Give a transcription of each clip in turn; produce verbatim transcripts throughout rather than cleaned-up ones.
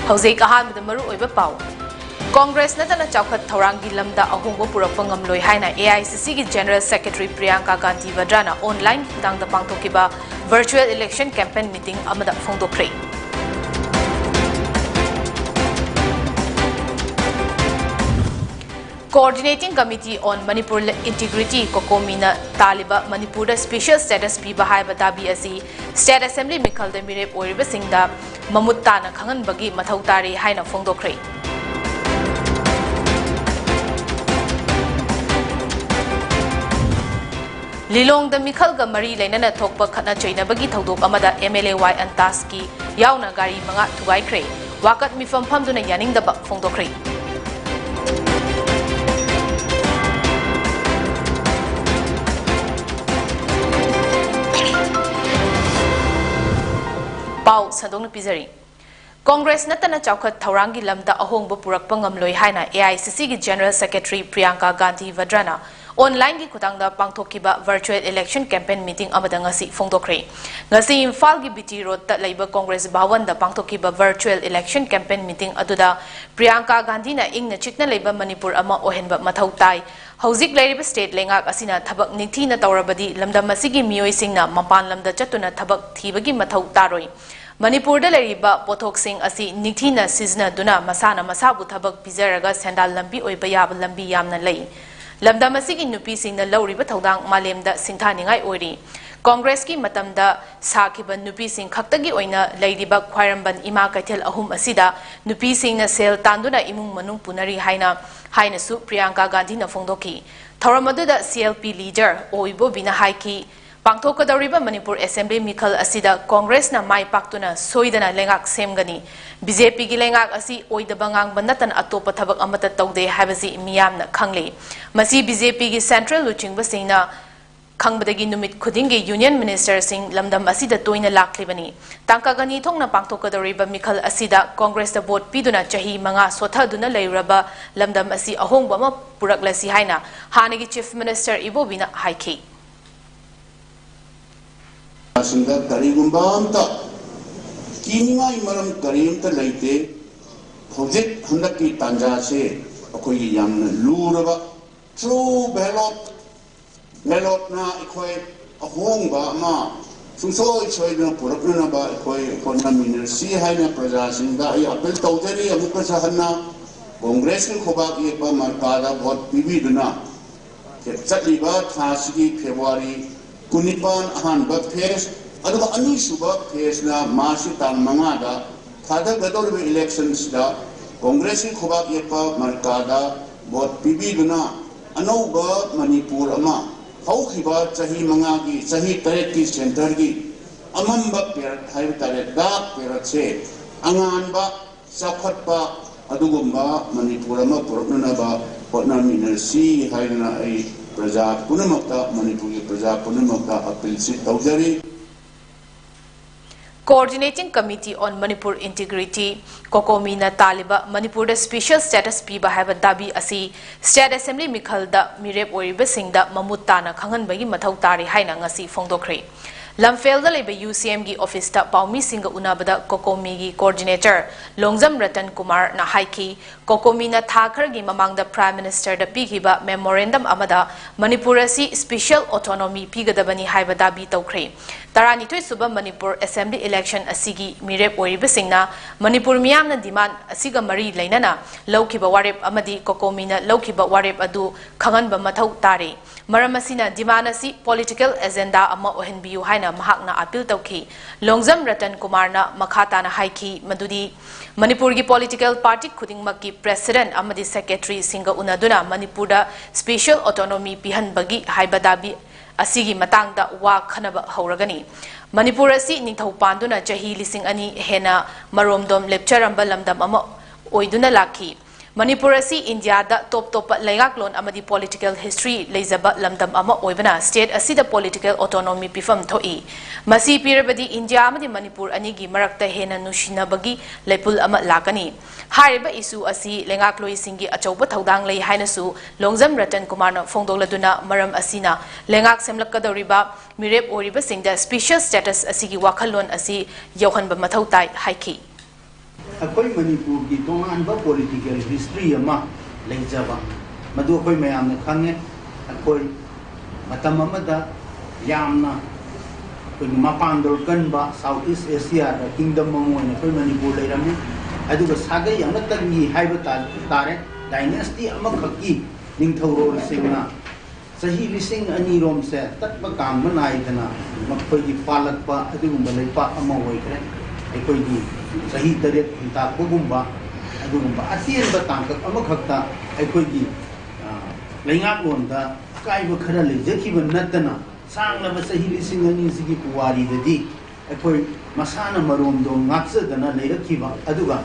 ꯍꯧꯖꯤꯛ ꯑꯍꯥꯟꯕꯗ ꯃꯔꯨꯑꯣꯏꯕ ꯄꯥꯎ꯫ ꯀꯣꯡꯒ꯭ꯔꯦꯁ ꯅꯠꯇꯅ ꯆꯥꯎꯈꯠ ꯊꯧꯔꯥꯡꯒꯤ ꯂꯝꯗ ꯑꯍꯣꯡꯕ ꯄꯨꯔꯛꯄ ꯉꯝꯂꯣꯏ ꯍꯥꯏꯅ AICCꯒꯤ General Secretary Priyanka Gandhi ꯚꯗ꯭ꯔꯥꯅ online ꯈꯨꯠꯊꯥꯡꯗ ꯄꯥꯡꯊꯣꯛꯈꯤꯕ virtual election campaign meeting ꯑꯃꯗ ꯐꯣꯡꯗꯣꯛꯈ꯭ꯔꯦ꯫ Coordinating Committee on Manipur Integrity, COCOMIꯅ ꯇꯥꯜꯂꯤꯕ ꯃꯅꯤꯄꯨꯔꯗ special status ꯄꯤꯕ ꯍꯥꯏꯕ ꯗꯥꯕꯤ ꯑꯁꯤ State Assembly ꯃꯤꯈꯜꯗ ꯃꯤꯔꯦꯞ ꯑꯣꯏꯔꯤꯕꯁꯤꯡꯗ ꯃꯃꯨꯠ ꯇꯥꯅ ꯈꯪꯍꯟꯕꯒꯤ ꯃꯊꯧ ꯇꯥꯔꯤ ꯍꯥꯏꯅ ꯐꯣꯡꯗꯣꯛꯈ꯭ꯔꯦ꯫ ꯂꯤꯂꯣꯡꯗ ꯃꯤꯈꯜꯒ ꯃꯔꯤ ꯂꯩꯅꯅ ꯊꯣꯛꯄ ꯈꯠꯅ ꯆꯩꯅꯕꯒꯤ ꯊꯧꯗꯣꯛ ꯑꯃꯗ MLA ꯋꯥꯏ ꯑꯟꯇꯥꯁꯀꯤ ꯌꯥꯎꯅ ꯒꯥꯔꯤ ꯃꯉꯥ ꯊꯨꯒꯥꯏꯈ꯭ꯔꯦ꯫ ꯋꯥꯀꯠ ꯃꯤꯐꯝ ꯐꯝꯗꯨꯅ ꯌꯥꯅꯤꯡꯗꯕ ꯐꯣꯡꯗꯣꯛꯈ꯭ꯔꯦ꯫ ꯄꯥꯎ ꯁꯟꯗꯣꯛꯅ ꯄꯤꯖꯔꯤ꯫ ꯀꯣꯡꯒ꯭ꯔꯦꯁ ꯅꯠꯇꯅ ꯆꯥꯎꯈꯠ ꯊꯧꯔꯥꯡꯒꯤ ꯂꯝꯗ ꯑꯍꯣꯡꯕ ꯄꯨꯔꯛꯄ ꯉꯝꯂꯣꯏ ꯍꯥꯏꯅ AICCꯒꯤ General Secretary ꯄ꯭ꯔꯤꯌꯥꯡꯀꯥ ꯒꯥꯟꯙꯤ ꯚꯗ꯭ꯔꯥꯅ onlineꯒꯤ ꯈꯨꯠꯊꯥꯡꯗ ꯄꯥꯡꯊꯣꯛꯈꯤꯕ virtual election campaign meeting ꯑꯃꯗ ꯉꯁꯤ ꯐꯣꯡꯗꯣꯛꯈ꯭ꯔꯦ꯫ ꯉꯁꯤ ꯏꯝꯐꯥꯜꯒꯤ BT Roadꯇ ꯂꯩꯕ ꯀꯣꯡꯒ꯭ꯔꯦꯁ ꯚꯋꯟꯗ ꯄꯥꯡꯊꯣꯛꯈꯤꯕ virtual election campaign meeting ꯑꯗꯨꯗ ꯄ꯭ꯔꯤꯌꯥꯡꯀꯥ ꯒꯥꯟꯙꯤꯅ ꯏꯪꯅ ꯆꯤꯛꯅ ꯂꯩꯕ ꯃꯅꯤꯄꯨꯔ ꯑꯃ ꯑꯣꯏꯍꯟꯕ ꯃꯊꯧ ꯇꯥꯏ꯫ ꯍꯧꯖꯤꯛ ꯂꯩꯔꯤꯕ state ꯂꯩꯉꯥꯛ ꯑꯁꯤꯅ ꯊꯕꯛ ꯅꯤꯡꯊꯤꯅ ꯇꯧꯔꯕꯗꯤ ꯂꯝꯗꯝ ꯑꯁꯤꯒꯤ ꯃꯤꯑꯣꯏꯁꯤꯡꯅ ꯃꯄꯥꯟ ꯂꯝꯗ ꯆꯠꯇꯨꯅ ꯊꯕꯛ ꯊꯤꯕꯒꯤ ꯃꯊꯧ ꯇꯥꯔꯣꯏ꯫ ꯃꯅꯤꯄꯨꯔꯗ ꯂꯩꯔꯤꯕ ꯄꯣꯠꯊꯣꯛꯁꯤꯡ ꯑꯁꯤ ꯅꯤꯡꯊꯤꯅ ꯁꯤꯖꯤꯟꯅꯗꯨꯅ ꯃꯁꯥꯅ ꯃꯁꯥꯕꯨ ꯊꯕꯛ ꯄꯤꯖꯔꯒ ꯁꯦꯟꯗꯥꯜ ꯂꯝꯕꯤ ꯑꯣꯏꯕ ꯌꯥꯕ ꯂꯝꯕꯤ ꯌꯥꯝꯅ ꯂꯩ꯫ ꯂꯝꯗꯝ ꯑꯁꯤꯒꯤ ꯅꯨꯄꯤꯁꯤꯡꯅ ꯂꯧꯔꯤꯕ ꯊꯧꯗꯥꯡ ꯃꯥꯂꯦꯝꯗ ꯁꯤꯡꯊꯥꯅꯤꯡꯉꯥꯏ ꯑꯣꯏꯔꯤ꯫ ꯀꯣꯡꯒ꯭ꯔꯦꯁꯀꯤ ꯃꯇꯝꯗ ꯁꯥꯈꯤꯕ ꯅꯨꯄꯤꯁꯤꯡ ꯈꯛꯇꯒꯤ ꯑꯣꯏꯅ ꯂꯩꯔꯤꯕ ꯈ꯭ꯋꯥꯏꯔꯝꯕꯟ ꯏꯃꯥ ꯀꯩꯊꯦꯜ ꯑꯍꯨꯝ ꯑꯁꯤꯗ ꯅꯨꯄꯤꯁꯤꯡꯅ ꯁꯦꯜ ꯇꯥꯟꯗꯨꯅ ꯏꯃꯨꯡ ꯃꯅꯨꯡ ꯄꯨꯅꯔꯤ ꯍꯥꯏꯅ, ꯍꯥꯏꯅꯁꯨ ꯄ꯭ꯔꯤꯌꯥꯡꯀꯥ ꯒꯥꯟꯙꯤꯅ ꯐꯣꯡꯗꯣꯛꯈꯤ꯫ ꯊꯧꯔꯝ ꯑꯗꯨꯗ CLP leader ꯑꯣ ꯏꯕꯣꯕꯤꯅ ꯍꯥꯏꯈꯤ, ꯄꯥꯡꯊꯣꯛꯀꯗꯧꯔꯤꯕ ꯃꯅꯤꯄꯨꯔ Assembly ꯃꯤꯈꯜ ꯑꯁꯤꯗ ꯀꯣꯡꯒ꯭ꯔꯦꯁꯅ ꯃꯥꯏ ꯄꯥꯛꯇꯨꯅ ꯁꯣꯏꯗꯅ ꯂꯩꯉꯥꯛ ꯁꯦꯝꯒꯅꯤ꯫ BJPꯒꯤ ꯂꯩꯉꯥꯛ ꯑꯁꯤ ꯑꯣꯏꯗꯕ ꯉꯥꯡꯕ ꯅꯠꯇꯅ ꯑꯇꯣꯞꯄ ꯊꯕꯛ ꯑꯃꯠꯇ ꯇꯧꯗꯦ ꯍꯥꯏꯕꯁꯤ ꯃꯤꯌꯥꯝꯅ ꯈꯪꯂꯤ꯫ ꯃꯁꯤ BJPꯒꯤ central ꯂꯨꯆꯤꯡꯕꯁꯤꯡꯅ ꯈꯪꯕꯗꯒꯤ ꯅꯨꯃꯤꯠ ꯈꯨꯗꯤꯡꯒꯤ union ministerꯁꯤꯡ ꯂꯝꯗꯝ ꯑꯁꯤꯗ ꯇꯣꯏꯅ ꯂꯥꯛꯂꯤꯕꯅꯤ꯫ ꯇꯥꯡꯀꯛ ꯑꯅꯤ ꯊꯣꯛꯅ ꯄꯥꯡꯊꯣꯛꯀꯗꯧꯔꯤꯕ ꯃꯤꯈꯜ ꯑꯁꯤꯗ ꯀꯣꯡꯒ꯭ꯔꯦꯁꯇ vote ꯄꯤꯗꯨꯅ ꯆꯍꯤ ꯃꯉꯥ ꯁꯣꯊꯗꯨꯅ ꯂꯩꯔꯨꯔꯕ ꯂꯝꯗꯝ ꯑꯁꯤ ꯑꯍꯣꯡꯕ ꯑꯃ ꯄꯨꯔꯛꯂꯁꯤ ꯍꯥꯏꯅ ꯍꯥꯟꯅꯒꯤ Chief Minister ꯏꯕꯣꯕꯤꯅ ꯍꯥꯏꯈꯤ꯫ ꯁꯤꯡꯗ ꯀꯔꯤꯒꯨꯝꯕ ꯑꯝꯇ ꯀꯤꯅꯤꯡꯉꯥꯏ ꯃꯔꯝ ꯀꯔꯤꯝꯇ ꯂꯩꯇꯦ꯫ ꯍꯧꯖꯤꯛ ꯍꯟꯗꯛꯀꯤ ꯇꯥꯟꯖꯥꯁꯦ ꯑꯩꯈꯣꯏꯒꯤ ꯌꯥꯝꯅ ꯂꯨꯔꯕ, through ballot, ballotꯅ ꯑꯩꯈꯣꯏ ꯑꯍꯣꯡꯕ ꯑꯃ ꯁꯨꯡꯁꯣꯏ ꯁꯣꯏꯗꯅ ꯄꯨꯔꯛꯅꯅꯕ ꯑꯩꯈꯣꯏ ꯍꯣꯠꯅꯃꯤꯟꯅꯁꯤ ꯍꯥꯏꯅ ꯄ꯭ꯔꯖꯥꯁꯤꯡꯗ ꯑꯩ appeal ꯇꯧꯖꯔꯤ꯫ ꯑꯃꯨꯛꯀꯁꯨ ꯍꯟꯅ ꯀꯣꯡꯒ꯭ꯔꯦꯁꯀꯤ ꯈꯨꯕꯥꯛ ꯌꯦꯛꯄ ꯃꯔꯀꯥꯗ vote ꯄꯤꯕꯤꯗꯨꯅ ꯆꯠꯂꯤꯕ ꯊꯥꯁꯤꯒꯤ February ꯀꯨꯟꯅꯤꯄꯥꯟ ꯑꯍꯥꯟꯕ phase, ꯑꯗꯨꯒ ꯑꯅꯤꯁꯨꯕ phaseꯅ Marchꯀꯤ ꯇꯥꯡ ꯃꯉꯥꯗ ꯊꯥꯗꯒꯗꯧꯔꯤꯕ electionꯁꯤꯗ ꯀꯣꯡꯒ꯭ꯔꯦꯁꯀꯤ ꯈꯨꯕꯥꯛ ꯌꯦꯛꯄ ꯃꯔꯀꯥꯗ vote ꯄꯤꯕꯤꯗꯨꯅ ꯑꯅꯧꯕ ꯃꯅꯤꯄꯨꯔ ꯑꯃ, ꯍꯧꯈꯤꯕ ꯆꯍꯤ ꯃꯉꯥꯒꯤ, ꯆꯍꯤ ꯇꯔꯦꯠꯀꯤ centreꯒꯤ ꯑꯃꯝꯕ period ꯍꯥꯏꯕ ꯇꯥꯔꯦ, dark periodꯁꯦ ꯑꯉꯥꯟꯕ ꯆꯥꯎꯈꯠꯄ ꯑꯗꯨꯒꯨꯝꯕ ꯃꯅꯤꯄꯨꯔ ꯑꯃ ꯄꯨꯔꯛꯅꯅꯕ ꯍꯣꯠꯅꯃꯤꯟꯅꯁꯤ ꯍꯥꯏꯗꯨꯅ ꯑꯩ ꯄ꯭ꯔꯖꯥ ꯄꯨꯝꯅꯃꯛꯇ, ꯃꯅꯤꯄꯨꯔꯒꯤ ꯄ꯭ꯔꯖꯥ ꯄꯨꯝꯅꯃꯛꯇ appealꯁꯤ ꯇꯧꯖꯔꯤ꯫ Coordinating Committee on Manipur Integrity, COCOMIꯅ ꯇꯥꯜꯂꯤꯕ ꯃꯅꯤꯄꯨꯔꯗ special status ꯄꯤꯕ ꯍꯥꯏꯕ ꯗꯥꯕꯤ ꯑꯁꯤ State Assembly ꯃꯤꯈꯜꯗ ꯃꯤꯔꯦꯞ ꯑꯣꯏꯔꯤꯕꯁꯤꯡꯗ ꯃꯃꯨꯠ ꯇꯥꯅ ꯈꯪꯍꯟꯕꯒꯤ ꯃꯊꯧ ꯇꯥꯔꯤ ꯍꯥꯏꯅ ꯉꯁꯤ ꯐꯣꯡꯗꯣꯛꯈ꯭ꯔꯦ꯫ ꯂꯝꯐꯦꯜꯗ ꯂꯩꯕ UCMꯒꯤ officeꯇ ꯄꯥꯎꯃꯤꯁꯤꯡꯒ ꯎꯅꯕꯗ COCOMIꯒꯤ coordinator ꯂꯣꯡꯖꯝ ꯔꯇꯟ ꯀꯨꯃꯥꯔꯅ ꯍꯥꯏꯈꯤ, COCOMIꯅ ꯊꯥ ꯈꯔꯒꯤ ꯃꯃꯥꯡꯗ Prime Ministerꯗ ꯄꯤꯈꯤꯕ memorandum ꯑꯃꯗ ꯃꯅꯤꯄꯨꯔ ꯑꯁꯤ special autonomy ꯄꯤꯒꯗꯕꯅꯤ ꯍꯥꯏꯕ ꯗꯥꯕꯤ ꯇꯧꯈ꯭ꯔꯦ꯫ ꯇꯔꯥꯅꯤꯊꯣꯏ ꯁꯨꯕ ꯃꯅꯤꯄꯨꯔ Assembly election ꯑꯁꯤꯒꯤ ꯃꯤꯔꯦꯞ ꯑꯣꯏꯔꯤꯕꯁꯤꯡꯅ ꯃꯅꯤꯄꯨꯔ ꯃꯤꯌꯥꯝꯅ demand ꯑꯁꯤꯒ ꯃꯔꯤ ꯂꯩꯅꯅ ꯂꯧꯈꯤꯕ ꯋꯥꯔꯦꯞ ꯑꯃꯗꯤ COCOMIꯅ ꯂꯧꯈꯤꯕ ꯋꯥꯔꯦꯞ ꯑꯗꯨ ꯈꯪꯍꯟꯕ ꯃꯊꯧ ꯇꯥꯔꯦ꯫ ꯃꯔꯝ ꯑꯁꯤꯅ demand ꯑꯁꯤ political agenda ꯑꯃ ꯑꯣꯏꯍꯟꯕꯤꯌꯨ ꯍꯥꯏꯅ ꯃꯍꯥꯛꯅ appeal ꯇꯧꯈꯤ꯫ ꯂꯣꯡꯖꯝ ꯔꯇꯟ ꯀꯨꯃꯥꯔꯅ ꯃꯈꯥ ꯇꯥꯅ ꯍꯥꯏꯈꯤ ꯃꯗꯨꯗꯤ ꯃꯅꯤꯄꯨꯔꯒꯤ political party ꯈꯨꯗꯤꯡꯃꯛꯀꯤ president ꯑꯃꯗꯤ secretaryꯁꯤꯡꯒ ꯎꯅꯗꯨꯅ ꯃꯅꯤꯄꯨꯔꯗ special autonomy ꯄꯤꯍꯟꯕꯒꯤ ꯍꯥꯏꯕ ꯗꯥꯕꯤ ꯑꯁꯤꯒꯤ ꯃꯇꯥꯡꯗ ꯋꯥ ꯈꯟꯅꯕ ꯍꯧꯔꯒꯅꯤ꯫ ꯃꯅꯤꯄꯨꯔ ꯑꯁꯤ ꯅꯤꯡꯊꯧ ꯄꯥꯟꯗꯨꯅ ꯆꯍꯤ ꯂꯤꯁꯤꯡ ꯑꯅꯤ ꯍꯦꯟꯅ ꯃꯔꯣꯝꯗꯣꯝ ꯂꯦꯞꯆꯔꯝꯕ ꯂꯝꯗꯝ ꯑꯃ ꯑꯣꯏꯗꯨꯅ ꯂꯥꯛꯈꯤ꯫ ꯃꯅꯤꯄꯨꯔ ꯑꯁꯤ ꯏꯟꯗꯤꯌꯥꯗ ꯇꯣꯞ ꯇꯣꯞꯄ ꯂꯩꯉꯥꯛꯂꯣꯟ ꯑꯃꯗꯤ political history ꯂꯩꯖꯕ ꯂꯝꯗꯝ ꯑꯃ ꯑꯣꯏꯕꯅ state ꯑꯁꯤꯗ political autonomy ꯄꯤꯐꯝ ꯊꯣꯛꯏ꯫ ꯃꯁꯤ ꯄꯤꯔꯕꯗꯤ ꯏꯟꯗꯤꯌꯥ ꯑꯃꯗꯤ ꯃꯅꯤꯄꯨꯔ ꯑꯅꯤꯒꯤ ꯃꯔꯛꯇ ꯍꯦꯟꯅ ꯅꯨꯡꯁꯤꯅꯕꯒꯤ ꯂꯩꯄꯨꯜ ꯑꯃ ꯂꯥꯛꯀꯅꯤ꯫ ꯍꯥꯏꯔꯤꯕ issue ꯑꯁꯤ ꯂꯩꯉꯥꯛꯂꯣꯏꯁꯤꯡꯒꯤ ꯑꯆꯧꯕ ꯊꯧꯗꯥꯡ ꯂꯩ ꯍꯥꯏꯅꯁꯨ ꯂꯣꯡꯖꯝ ꯔꯇꯟ ꯀꯨꯃꯥꯔꯅ ꯐꯣꯡꯗꯣꯛꯂꯗꯨꯅ, ꯃꯔꯝ ꯑꯁꯤꯅ ꯂꯩꯉꯥꯛ ꯁꯦꯝꯂꯛꯀꯗꯧꯔꯤꯕ ꯃꯤꯔꯦꯞ ꯑꯣꯏꯔꯤꯕꯁꯤꯡꯗ special status ꯑꯁꯤꯒꯤ ꯋꯥꯈꯜꯂꯣꯟ ꯑꯁꯤ ꯌꯧꯍꯟꯕ ꯃꯊꯧ ꯇꯥꯏ ꯍꯥꯏꯈꯤ꯫ ꯑꯩꯈꯣꯏ ꯃꯅꯤꯄꯨꯔꯒꯤ ꯇꯣꯉꯥꯟꯕ ꯄꯣꯂꯤꯇꯤꯀꯦꯜ ꯍꯤꯁꯇ꯭ꯔꯤ ꯑꯃ ꯂꯩꯖꯕ, ꯃꯗꯨ ꯑꯩꯈꯣꯏ ꯃꯌꯥꯝꯅ ꯈꯪꯉꯦ꯫ ꯑꯩꯈꯣꯏ ꯃꯇꯝ ꯑꯃꯗ ꯌꯥꯝꯅ ꯑꯩꯈꯣꯏꯒꯤ ꯃꯄꯥꯡꯒꯜ ꯀꯟꯕ ꯁꯥꯎꯠ ꯏꯁ ꯑꯦꯁꯤꯌꯥꯗ ꯀꯤꯡꯗꯝ ꯑꯃ ꯑꯣꯏꯅ ꯑꯩꯈꯣꯏ ꯃꯅꯤꯄꯨꯔ ꯂꯩꯔꯝꯃꯤ꯫ ꯑꯗꯨꯒ ꯁꯥꯒꯩ ꯑꯃꯇꯪꯒꯤ ꯍꯥꯏꯕ ꯇꯥ-, ꯇꯥꯔꯦ, ꯗꯥꯏꯅꯦꯁꯇꯤ ꯑꯃꯈꯛꯀꯤ ꯅꯤꯡꯊꯧꯔꯣꯜꯁꯤꯡꯅ ꯆꯍꯤ ꯂꯤꯁꯤꯡ ꯑꯅꯤꯔꯣꯝꯁꯦ ꯇꯠꯄ ꯀꯥꯡꯕ ꯅꯥꯏꯗꯅ ꯃꯈꯣꯏꯒꯤ ꯄꯥꯜꯂꯛꯄ ꯑꯗꯨꯒꯨꯝꯕ ꯂꯩꯄꯥꯛ ꯑꯃ ꯑꯣꯏꯈ꯭ꯔꯦ꯫ ꯑꯩꯈꯣꯏꯒꯤ ꯆꯍꯤ ꯇꯔꯦꯠ ꯈꯨꯟꯇꯥꯛꯄꯒꯨꯝꯕ ꯑꯗꯨꯒꯨꯝꯕ ꯑꯇꯦꯟꯕ ꯇꯥꯡꯀꯛ ꯑꯃꯈꯛꯇ ꯑꯩꯈꯣꯏꯒꯤ, ꯑ, ꯂꯩꯉꯥꯛꯂꯣꯟꯗ ꯑꯀꯥꯏꯕ ꯈꯔ ꯂꯩꯖꯈꯤꯕ ꯅꯠꯇꯅ, ꯁꯥꯡꯂꯕ ꯆꯍꯤ ꯂꯤꯁꯤꯡ ꯑꯅꯤꯁꯤꯒꯤ ꯄꯨꯋꯥꯔꯤꯗꯗꯤ ꯑꯩꯈꯣꯏ ꯃꯁꯥꯅ ꯃꯔꯣꯝꯗꯣꯝ ꯉꯥꯛꯆꯗꯅ ꯂꯩꯔꯛꯈꯤꯕ, ꯑꯗꯨꯒ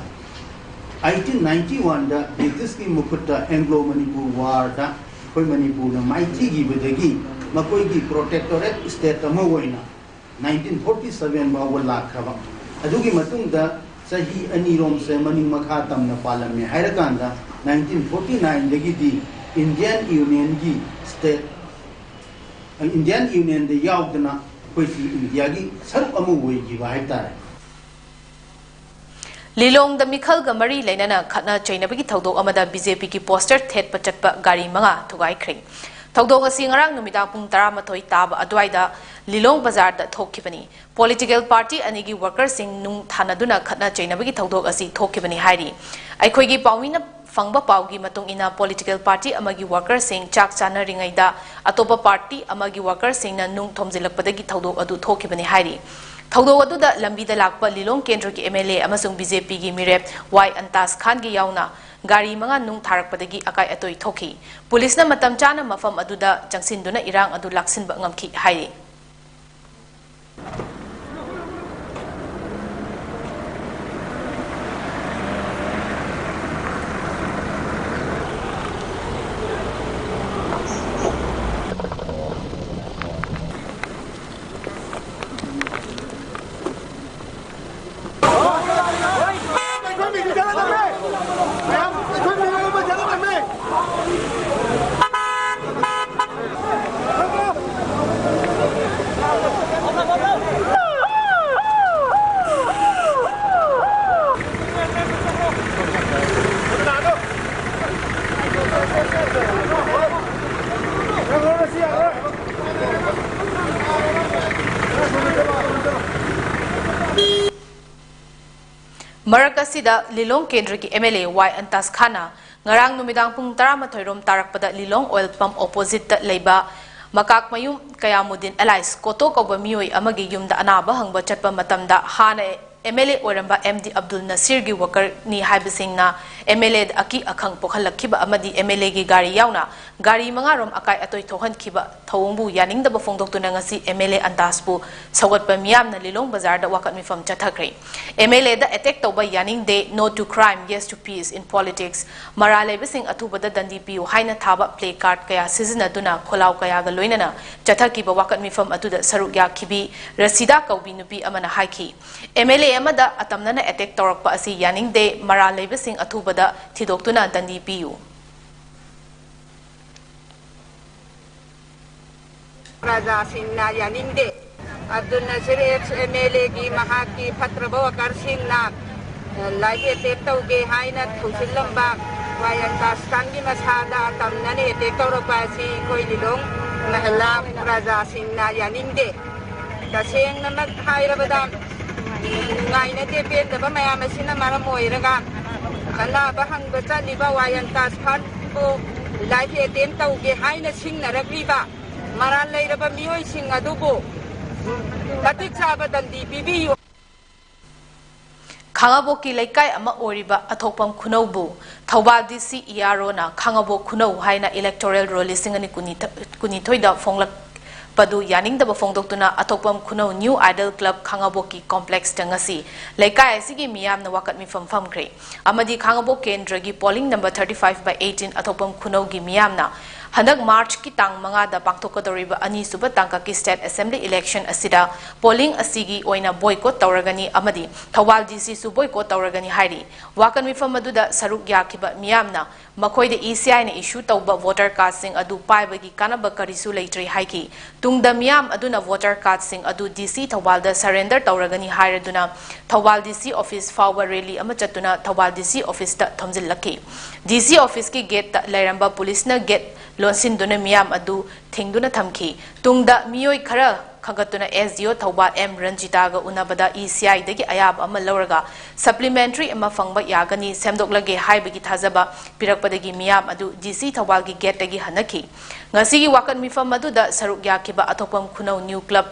eighteen ninety one ꯗ ꯕ꯭ꯔꯤꯇꯤꯁꯀꯤ ꯃꯈꯨꯠꯇ ꯑꯦꯡꯒ꯭ꯂꯣ ꯃꯅꯤꯄꯨꯔ ꯋꯥꯔꯗ ꯑꯩꯈꯣꯏ ꯃꯅꯤꯄꯨꯔꯅ ꯃꯥꯏꯊꯤꯈꯤꯕꯗꯒꯤ ꯃꯈꯣꯏꯒꯤ ꯄ꯭ꯔꯣꯇꯦꯛꯇꯣꯔꯦꯠ ꯁ꯭ꯇꯦꯠ ꯑꯃ ꯑꯣꯏꯅ nineteen forty seven ꯐꯥꯎꯕ ꯂꯥꯛꯈ꯭ꯔꯕ꯫ ꯑꯗꯨꯒꯤ ꯃꯇꯨꯡꯗ ꯆꯍꯤ ꯑꯅꯤꯔꯣꯝꯁꯦ ꯃꯅꯤꯡ ꯃꯈꯥ ꯇꯝꯅ ꯄꯥꯜꯂꯝꯃꯦ ꯍꯥꯏꯔꯀꯥꯟꯗ, nineteen forty nine ꯗꯒꯤꯗꯤ ꯏꯟꯗꯤꯌꯟ ꯌꯨꯅꯤꯌꯟꯒꯤ ꯁ꯭ꯇꯦꯠ, ꯏꯟꯗꯤꯌꯟ ꯌꯨꯅꯤꯌꯟꯗ ꯌꯥꯎꯗꯅ ꯑꯩꯈꯣꯏꯁꯤ ꯏꯟꯗꯤꯌꯥꯒꯤ ꯁꯔꯨꯛ ꯑꯃ ꯑꯣꯏꯈꯤꯕ ꯍꯥꯏꯇꯥꯔꯦ꯫ ꯂꯤꯂꯣꯡꯗ ꯃꯤꯈꯜꯒ ꯃꯔꯤ ꯂꯩꯅꯅ ꯈꯠꯅ ꯆꯩꯅꯕꯒꯤ ꯊꯧꯗꯣꯛ ꯑꯃꯗ ꯕꯤ ꯖꯦ ꯄꯤꯒꯤ ꯄꯣꯁꯇꯔ ꯊꯦꯠꯄ ꯆꯠꯄ ꯒꯥꯔꯤ ꯃꯉꯥ ꯊꯨꯒꯥꯏꯈ꯭ꯔꯦ꯫ ꯊꯧꯗꯣꯛ ꯑꯁꯤ ꯉꯔꯥꯡ ꯅꯨꯃꯤꯗꯥꯡ ꯄꯨꯡ ꯇꯔꯥꯃꯥꯊꯣꯏ ꯇꯥꯕ ꯑꯗꯨꯋꯥꯏꯗ ꯂꯤꯂꯣꯡ ꯕꯖꯥꯔꯗ ꯊꯣꯛꯈꯤꯕꯅꯤ꯫ ꯄꯣꯂꯤꯇꯤꯀꯦꯜ ꯄꯥꯔꯇꯤ ꯑꯅꯤꯒꯤ ꯋꯥꯔꯀꯔꯁꯤꯡ ꯅꯨꯡ ꯊꯥꯅꯗꯨꯅ ꯈꯠꯅ ꯆꯩꯅꯕꯒꯤ ꯊꯧꯗꯣꯛ ꯑꯁꯤ ꯊꯣꯛꯈꯤꯕꯅꯤ ꯍꯥꯏꯔꯤ꯫ ꯑꯩꯈꯣꯏꯒꯤ ꯄꯥꯎꯃꯤꯅ ꯐꯪꯕ ꯄꯥꯎꯒꯤ ꯃꯇꯨꯡ ꯏꯟꯅ, ꯄꯣꯂꯤꯇꯤꯀꯦꯜ ꯄꯥꯔꯇꯤ ꯑꯃꯒꯤ ꯋꯥꯔꯀꯔꯁꯤꯡ ꯆꯥꯛ ꯆꯥꯅꯔꯤꯉꯩꯗ ꯑꯇꯣꯞꯄ ꯄꯥꯔꯇꯤ ꯑꯃꯒꯤ ꯋꯥꯔꯀꯔꯁꯤꯡꯅ ꯅꯨꯡ ꯊꯣꯝꯖꯤꯜꯂꯛꯄꯗꯒꯤ ꯊꯧꯗꯣꯛ ꯑꯗꯨ ꯊꯣꯛꯈꯤꯕꯅꯤ ꯍꯥꯏꯔꯤ꯫ ꯊꯧꯗꯣꯛ ꯑꯗꯨꯗ ꯂꯝꯕꯤꯗ ꯂꯥꯛꯄ ꯂꯤꯂꯣꯡ ꯀꯦꯟꯗ꯭ꯔꯒꯤ ꯑꯦꯝ ꯑꯦꯜ ꯑꯦ ꯑꯃꯁꯨꯡ ꯕꯤ ꯖꯦ ꯄꯤꯒꯤ ꯃꯤꯔꯦꯞ ꯋꯥꯏ ꯑꯟꯇꯥꯖ ꯈꯥꯟꯒꯤ ꯌꯥꯎꯅ ꯒꯥꯔꯤ ꯃꯉꯥ ꯅꯨꯡ ꯊꯥꯔꯛꯄꯗꯒꯤ ꯑꯀꯥꯏ ꯑꯇꯣꯏ ꯊꯣꯛꯈꯤ꯫ ꯄꯨꯂꯤꯁꯅ ꯃꯇꯝ ꯆꯥꯅ ꯃꯐꯝ ꯑꯗꯨꯗ ꯆꯪꯁꯤꯟꯗꯨꯅ ꯏꯔꯥꯡ ꯑꯗꯨ ꯂꯥꯛꯁꯤꯟꯕ ꯉꯝꯈꯤ ꯍꯥꯏꯔꯤ꯫ ꯃꯔꯛ ꯑꯁꯤꯗ ꯂꯤꯂꯣꯡ ꯀꯦꯟꯗ꯭ꯔꯒꯤ M L A Y ꯑꯟꯇꯥꯁ ꯈꯥꯟꯅ ꯉꯔꯥꯡ ꯅꯨꯃꯤꯗꯥꯡ ꯄꯨꯡ ꯇꯔꯥꯃꯥꯊꯣꯏ ꯔꯣꯝ ꯇꯥꯔꯛꯄꯗ ꯂꯤꯂꯣꯡ oil pump opposite ꯇ ꯂꯩꯕ ꯃꯀꯥꯛꯃꯌꯨꯝ ꯀꯌꯥꯃꯨꯗꯤꯟ alias ꯀꯣꯇꯣ ꯀꯧꯕ ꯃꯤꯑꯣꯏ ꯑꯃꯒꯤ ꯌꯨꯝꯗ ꯑꯅꯥꯕ ꯍꯪꯕ ꯆꯠꯄ ꯃꯇꯝꯗ ꯍꯥꯟꯅ M L A ꯑꯣꯏꯔꯝꯕ M D ꯑꯕꯗꯨꯜ ꯅꯁꯤꯔꯒꯤ worker ꯅꯤ ꯍꯥꯏꯕꯁꯤꯡꯅ M L A ꯗ ꯑꯀꯤ ꯑꯈꯪ ꯄꯣꯛꯍꯜꯂꯛꯈꯤꯕ ꯑꯃꯗꯤ M L A ꯒꯤ ꯒꯥꯔꯤ ꯌꯥꯎꯅ ꯒꯥꯔꯤ ꯃꯉꯥ ꯔꯣꯝ ꯑꯀꯥꯏ ꯑꯇꯣꯏ ꯊꯣꯛꯍꯟꯈꯤꯕ ꯊꯧꯑꯣꯡꯕꯨ ꯌꯥꯅꯤꯡꯗꯕ ꯐꯣꯡꯗꯣꯛꯇꯨꯅ ꯉꯁꯤ M L A ꯑꯟꯇꯥꯁꯄꯨ ꯁꯧꯒꯠꯄ ꯃꯤꯌꯥꯝꯅ ꯂꯤꯂꯣꯡ ꯕꯖꯥꯔꯗ ꯋꯥꯀꯠ ꯃꯤꯐꯝ ꯆꯠꯊꯈ꯭ꯔꯦ꯫ M L A the attack ꯇꯧꯕ ꯌꯥꯅꯤꯡꯗꯦ, No to crime, yes to peace in politics, ꯃꯔꯥꯜ ꯂꯩꯕꯁꯤꯡ ꯑꯊꯨꯕꯗ ꯗꯟꯗꯤ ꯄꯤꯌꯨ ꯍꯥꯏꯅ ꯊꯥꯕ placard ꯀꯌꯥ ꯁꯤꯖꯤꯟꯅꯗꯨꯅ ꯈꯣꯜꯂꯥꯎ ꯀꯌꯥꯒ ꯂꯣꯏꯅꯅ ꯆꯠꯊꯈꯤꯕ ꯋꯥꯀꯠ ꯃꯤꯐꯝ ꯑꯗꯨꯗ ꯁꯔꯨꯛ ꯌꯥꯈꯤꯕꯤ ꯔꯁꯤꯗꯥ ꯀꯧꯕꯤ ꯅꯨꯄꯤ ꯑꯃꯅ ꯍꯥꯏꯈꯤ, M L A ꯑꯃꯗ ꯑꯇꯝꯅꯅ attack ꯇꯧꯔꯛꯄ ꯑꯁꯤ ꯌꯥꯅꯤꯡꯗꯦ, ꯃꯔꯥꯜ ꯂꯩꯕꯁꯤꯡ ꯑꯊꯨꯕꯗ ꯊꯤꯗꯣꯛꯇꯨꯅ ꯗꯟꯗꯤ ꯄꯤꯌꯨ꯫ ꯄ꯭ꯔꯖꯥꯁꯤꯡꯅ ꯌꯥꯅꯤꯡꯗꯦ꯫ ꯑꯕꯗꯨꯜ ꯅꯁꯤꯔ ex M L A ꯒꯤ ꯃꯍꯥꯛꯀꯤ ꯐꯠꯇ꯭ꯔꯕ worker ꯁꯤꯡꯅ life attack ꯇꯧꯒꯦ ꯍꯥꯏꯅ ꯊꯧꯁꯤꯜꯂꯝꯕ ꯋꯥꯌꯦꯜ ꯇꯥꯁꯀꯥꯟꯒꯤ ꯃꯁꯥꯗ ꯑꯇꯝꯅꯅ attack ꯇꯧꯔꯛꯄ ꯑꯁꯤ ꯑꯩꯈꯣꯏ ꯂꯤꯂꯣꯡ ꯃꯍꯜꯂꯥ ꯄ꯭ꯔꯖꯥꯁꯤꯡꯅ ꯌꯥꯅꯤꯡꯗꯦ꯫ ꯇꯁꯦꯡꯅꯃꯛ ꯍꯥꯏꯔꯕꯗ, ꯅꯨꯡꯉꯥꯏꯅꯗꯦ꯫ ꯄꯦꯟꯗꯕ ꯃꯌꯥꯝ ꯑꯁꯤꯅ ꯃꯔꯝ ꯑꯣꯏꯔꯒ ꯑꯅꯥꯕ ꯍꯪꯕ ꯆꯠꯂꯤꯕ ꯋꯥꯌꯦꯜ ꯇꯥꯁꯀꯥꯟꯕꯨ life attack ꯇꯧꯒꯦ ꯍꯥꯏꯅ ꯁꯤꯡꯅꯔꯛꯂꯤꯕ ꯃꯔꯥꯜ ꯂꯩꯔꯕ ꯃꯤꯑꯣꯏꯁꯤꯡ ꯑꯗꯨꯕꯨ ꯃꯇꯤꯛ ꯆꯥꯕ ꯗꯟꯗꯤ ꯄꯤꯕꯤꯌꯨ꯫ ꯈꯥꯉꯕꯣꯛꯀꯤ ꯂꯩꯀꯥꯏ ꯑꯃ ꯑꯣꯏꯔꯤꯕ ꯑꯊꯣꯛꯄꯝ ꯈꯨꯅꯧꯕꯨ Thoubal D C E R Oꯅ ꯈꯥꯉꯕꯣꯛ ꯈꯨꯅꯧ ꯍꯥꯏꯅ electoral roll ꯂꯤꯁꯤꯡ ꯑꯅꯤ ꯀꯨꯟꯅꯤꯊꯣꯏꯗ ꯐꯣꯡꯂꯛꯄꯗꯨ ꯌꯥꯅꯤꯡꯗꯕ ꯐꯣꯡꯗꯣꯛꯇꯨꯅ ꯑꯊꯣꯛꯄꯝ ꯈꯨꯅꯧ New Idol Club ꯈꯥꯉꯕꯣꯛꯀꯤ complexꯇ ꯉꯁꯤ ꯂꯩꯀꯥꯏ ꯑꯁꯤꯒꯤ ꯃꯤꯌꯥꯝꯅ ꯋꯥꯀꯠ ꯃꯤꯐꯝ ꯐꯝꯈ꯭ꯔꯦ꯫ ꯑꯃꯗꯤ ꯈꯥꯉꯕꯣꯛ ꯀꯦꯟꯗ꯭ꯔꯒꯤ polling number thirty five by eighteen ꯑꯊꯣꯛꯄꯝ ꯈꯨꯅꯧꯒꯤ ꯃꯤꯌꯥꯝꯅ ꯍꯟꯗꯛ Marchꯀꯤ ꯇꯥꯡ ꯃꯉꯥꯗ ꯄꯥꯡꯊꯣꯛꯀꯗꯧꯔꯤꯕ ꯑꯅꯤꯁꯨꯕ ꯇꯥꯡꯀꯛꯀꯤ state assembly election ꯑꯁꯤꯗ polling ꯑꯁꯤꯒꯤ ꯑꯣꯏꯅ boycott ꯇꯧꯔꯒꯅꯤ ꯑꯃꯗꯤ ꯊꯧꯕꯥꯜ DCꯁꯨ boycott ꯇꯧꯔꯒꯅꯤ ꯍꯥꯏꯔꯤ꯫ ꯋꯥꯀꯠ ꯃꯤꯐꯝ ꯑꯗꯨꯗ ꯁꯔꯨꯛ ꯌꯥꯈꯤꯕ ꯃꯤꯌꯥꯝꯅ ꯃꯈꯣꯏꯗ ECIꯅ issue ꯇꯧꯕ voter cardꯁꯤꯡ ꯑꯗꯨ ꯄꯥꯏꯕꯒꯤ ꯀꯥꯟꯅꯕ ꯀꯔꯤꯁꯨ ꯂꯩꯇ꯭ꯔꯦ ꯍꯥꯏꯈꯤ꯫ ꯇꯨꯡꯗ ꯃꯤꯌꯥꯝ ꯑꯗꯨꯅ voter cardꯁꯤꯡ ꯑꯗꯨ DC ꯊꯧꯕꯥꯜꯗ surrender ꯇꯧꯔꯒꯅꯤ ꯍꯥꯏꯔꯗꯨꯅ ꯊꯧꯕꯥꯜ DC office ꯐꯥꯎꯕ rally ꯑꯃ ꯆꯠꯇꯨꯅ ꯊꯧꯕꯥꯜ DC officeꯇ ꯊꯣꯝꯖꯤꯜꯂꯛꯈꯤ꯫ DC officeꯀꯤ gateꯇ ꯂꯩꯔꯝꯕ policeꯅ gate ꯂꯣꯟꯁꯤꯟꯗꯨꯅ ꯃꯤꯌꯥꯝ ꯑꯗꯨ ꯊꯤꯡꯗꯨꯅ ꯊꯝꯈꯤ꯫ ꯇꯨꯡꯗ ꯃꯤꯑꯣꯏ ꯈꯔ ꯈꯟꯒꯠꯇꯨꯅ S D O Thoubal M ꯔꯟꯖꯤꯇꯥꯒ ꯎꯅꯕꯗ E C I ꯗꯒꯤ ꯑꯌꯥꯕ ꯑꯃ ꯂꯧꯔꯒ supplementary ꯑꯃ ꯐꯪꯕ ꯌꯥꯒꯅꯤ, ꯁꯦꯝꯗꯣꯛꯂꯒꯦ ꯍꯥꯏꯕꯒꯤ ꯊꯥꯖꯕ ꯄꯤꯔꯛꯄꯗꯒꯤ ꯃꯤꯌꯥꯝ ꯑꯗꯨ D C ꯊꯧꯕꯥꯜꯒꯤ ꯒꯦꯠꯇꯒꯤ ꯍꯟꯅꯈꯤ꯫ ꯉꯁꯤꯒꯤ ꯋꯥꯀꯠ ꯃꯤꯐꯝ ꯑꯗꯨꯗ ꯁꯔꯨꯛ ꯌꯥꯈꯤꯕ ꯑꯊꯣꯛꯄꯝ ꯈꯨꯅꯧ New Club,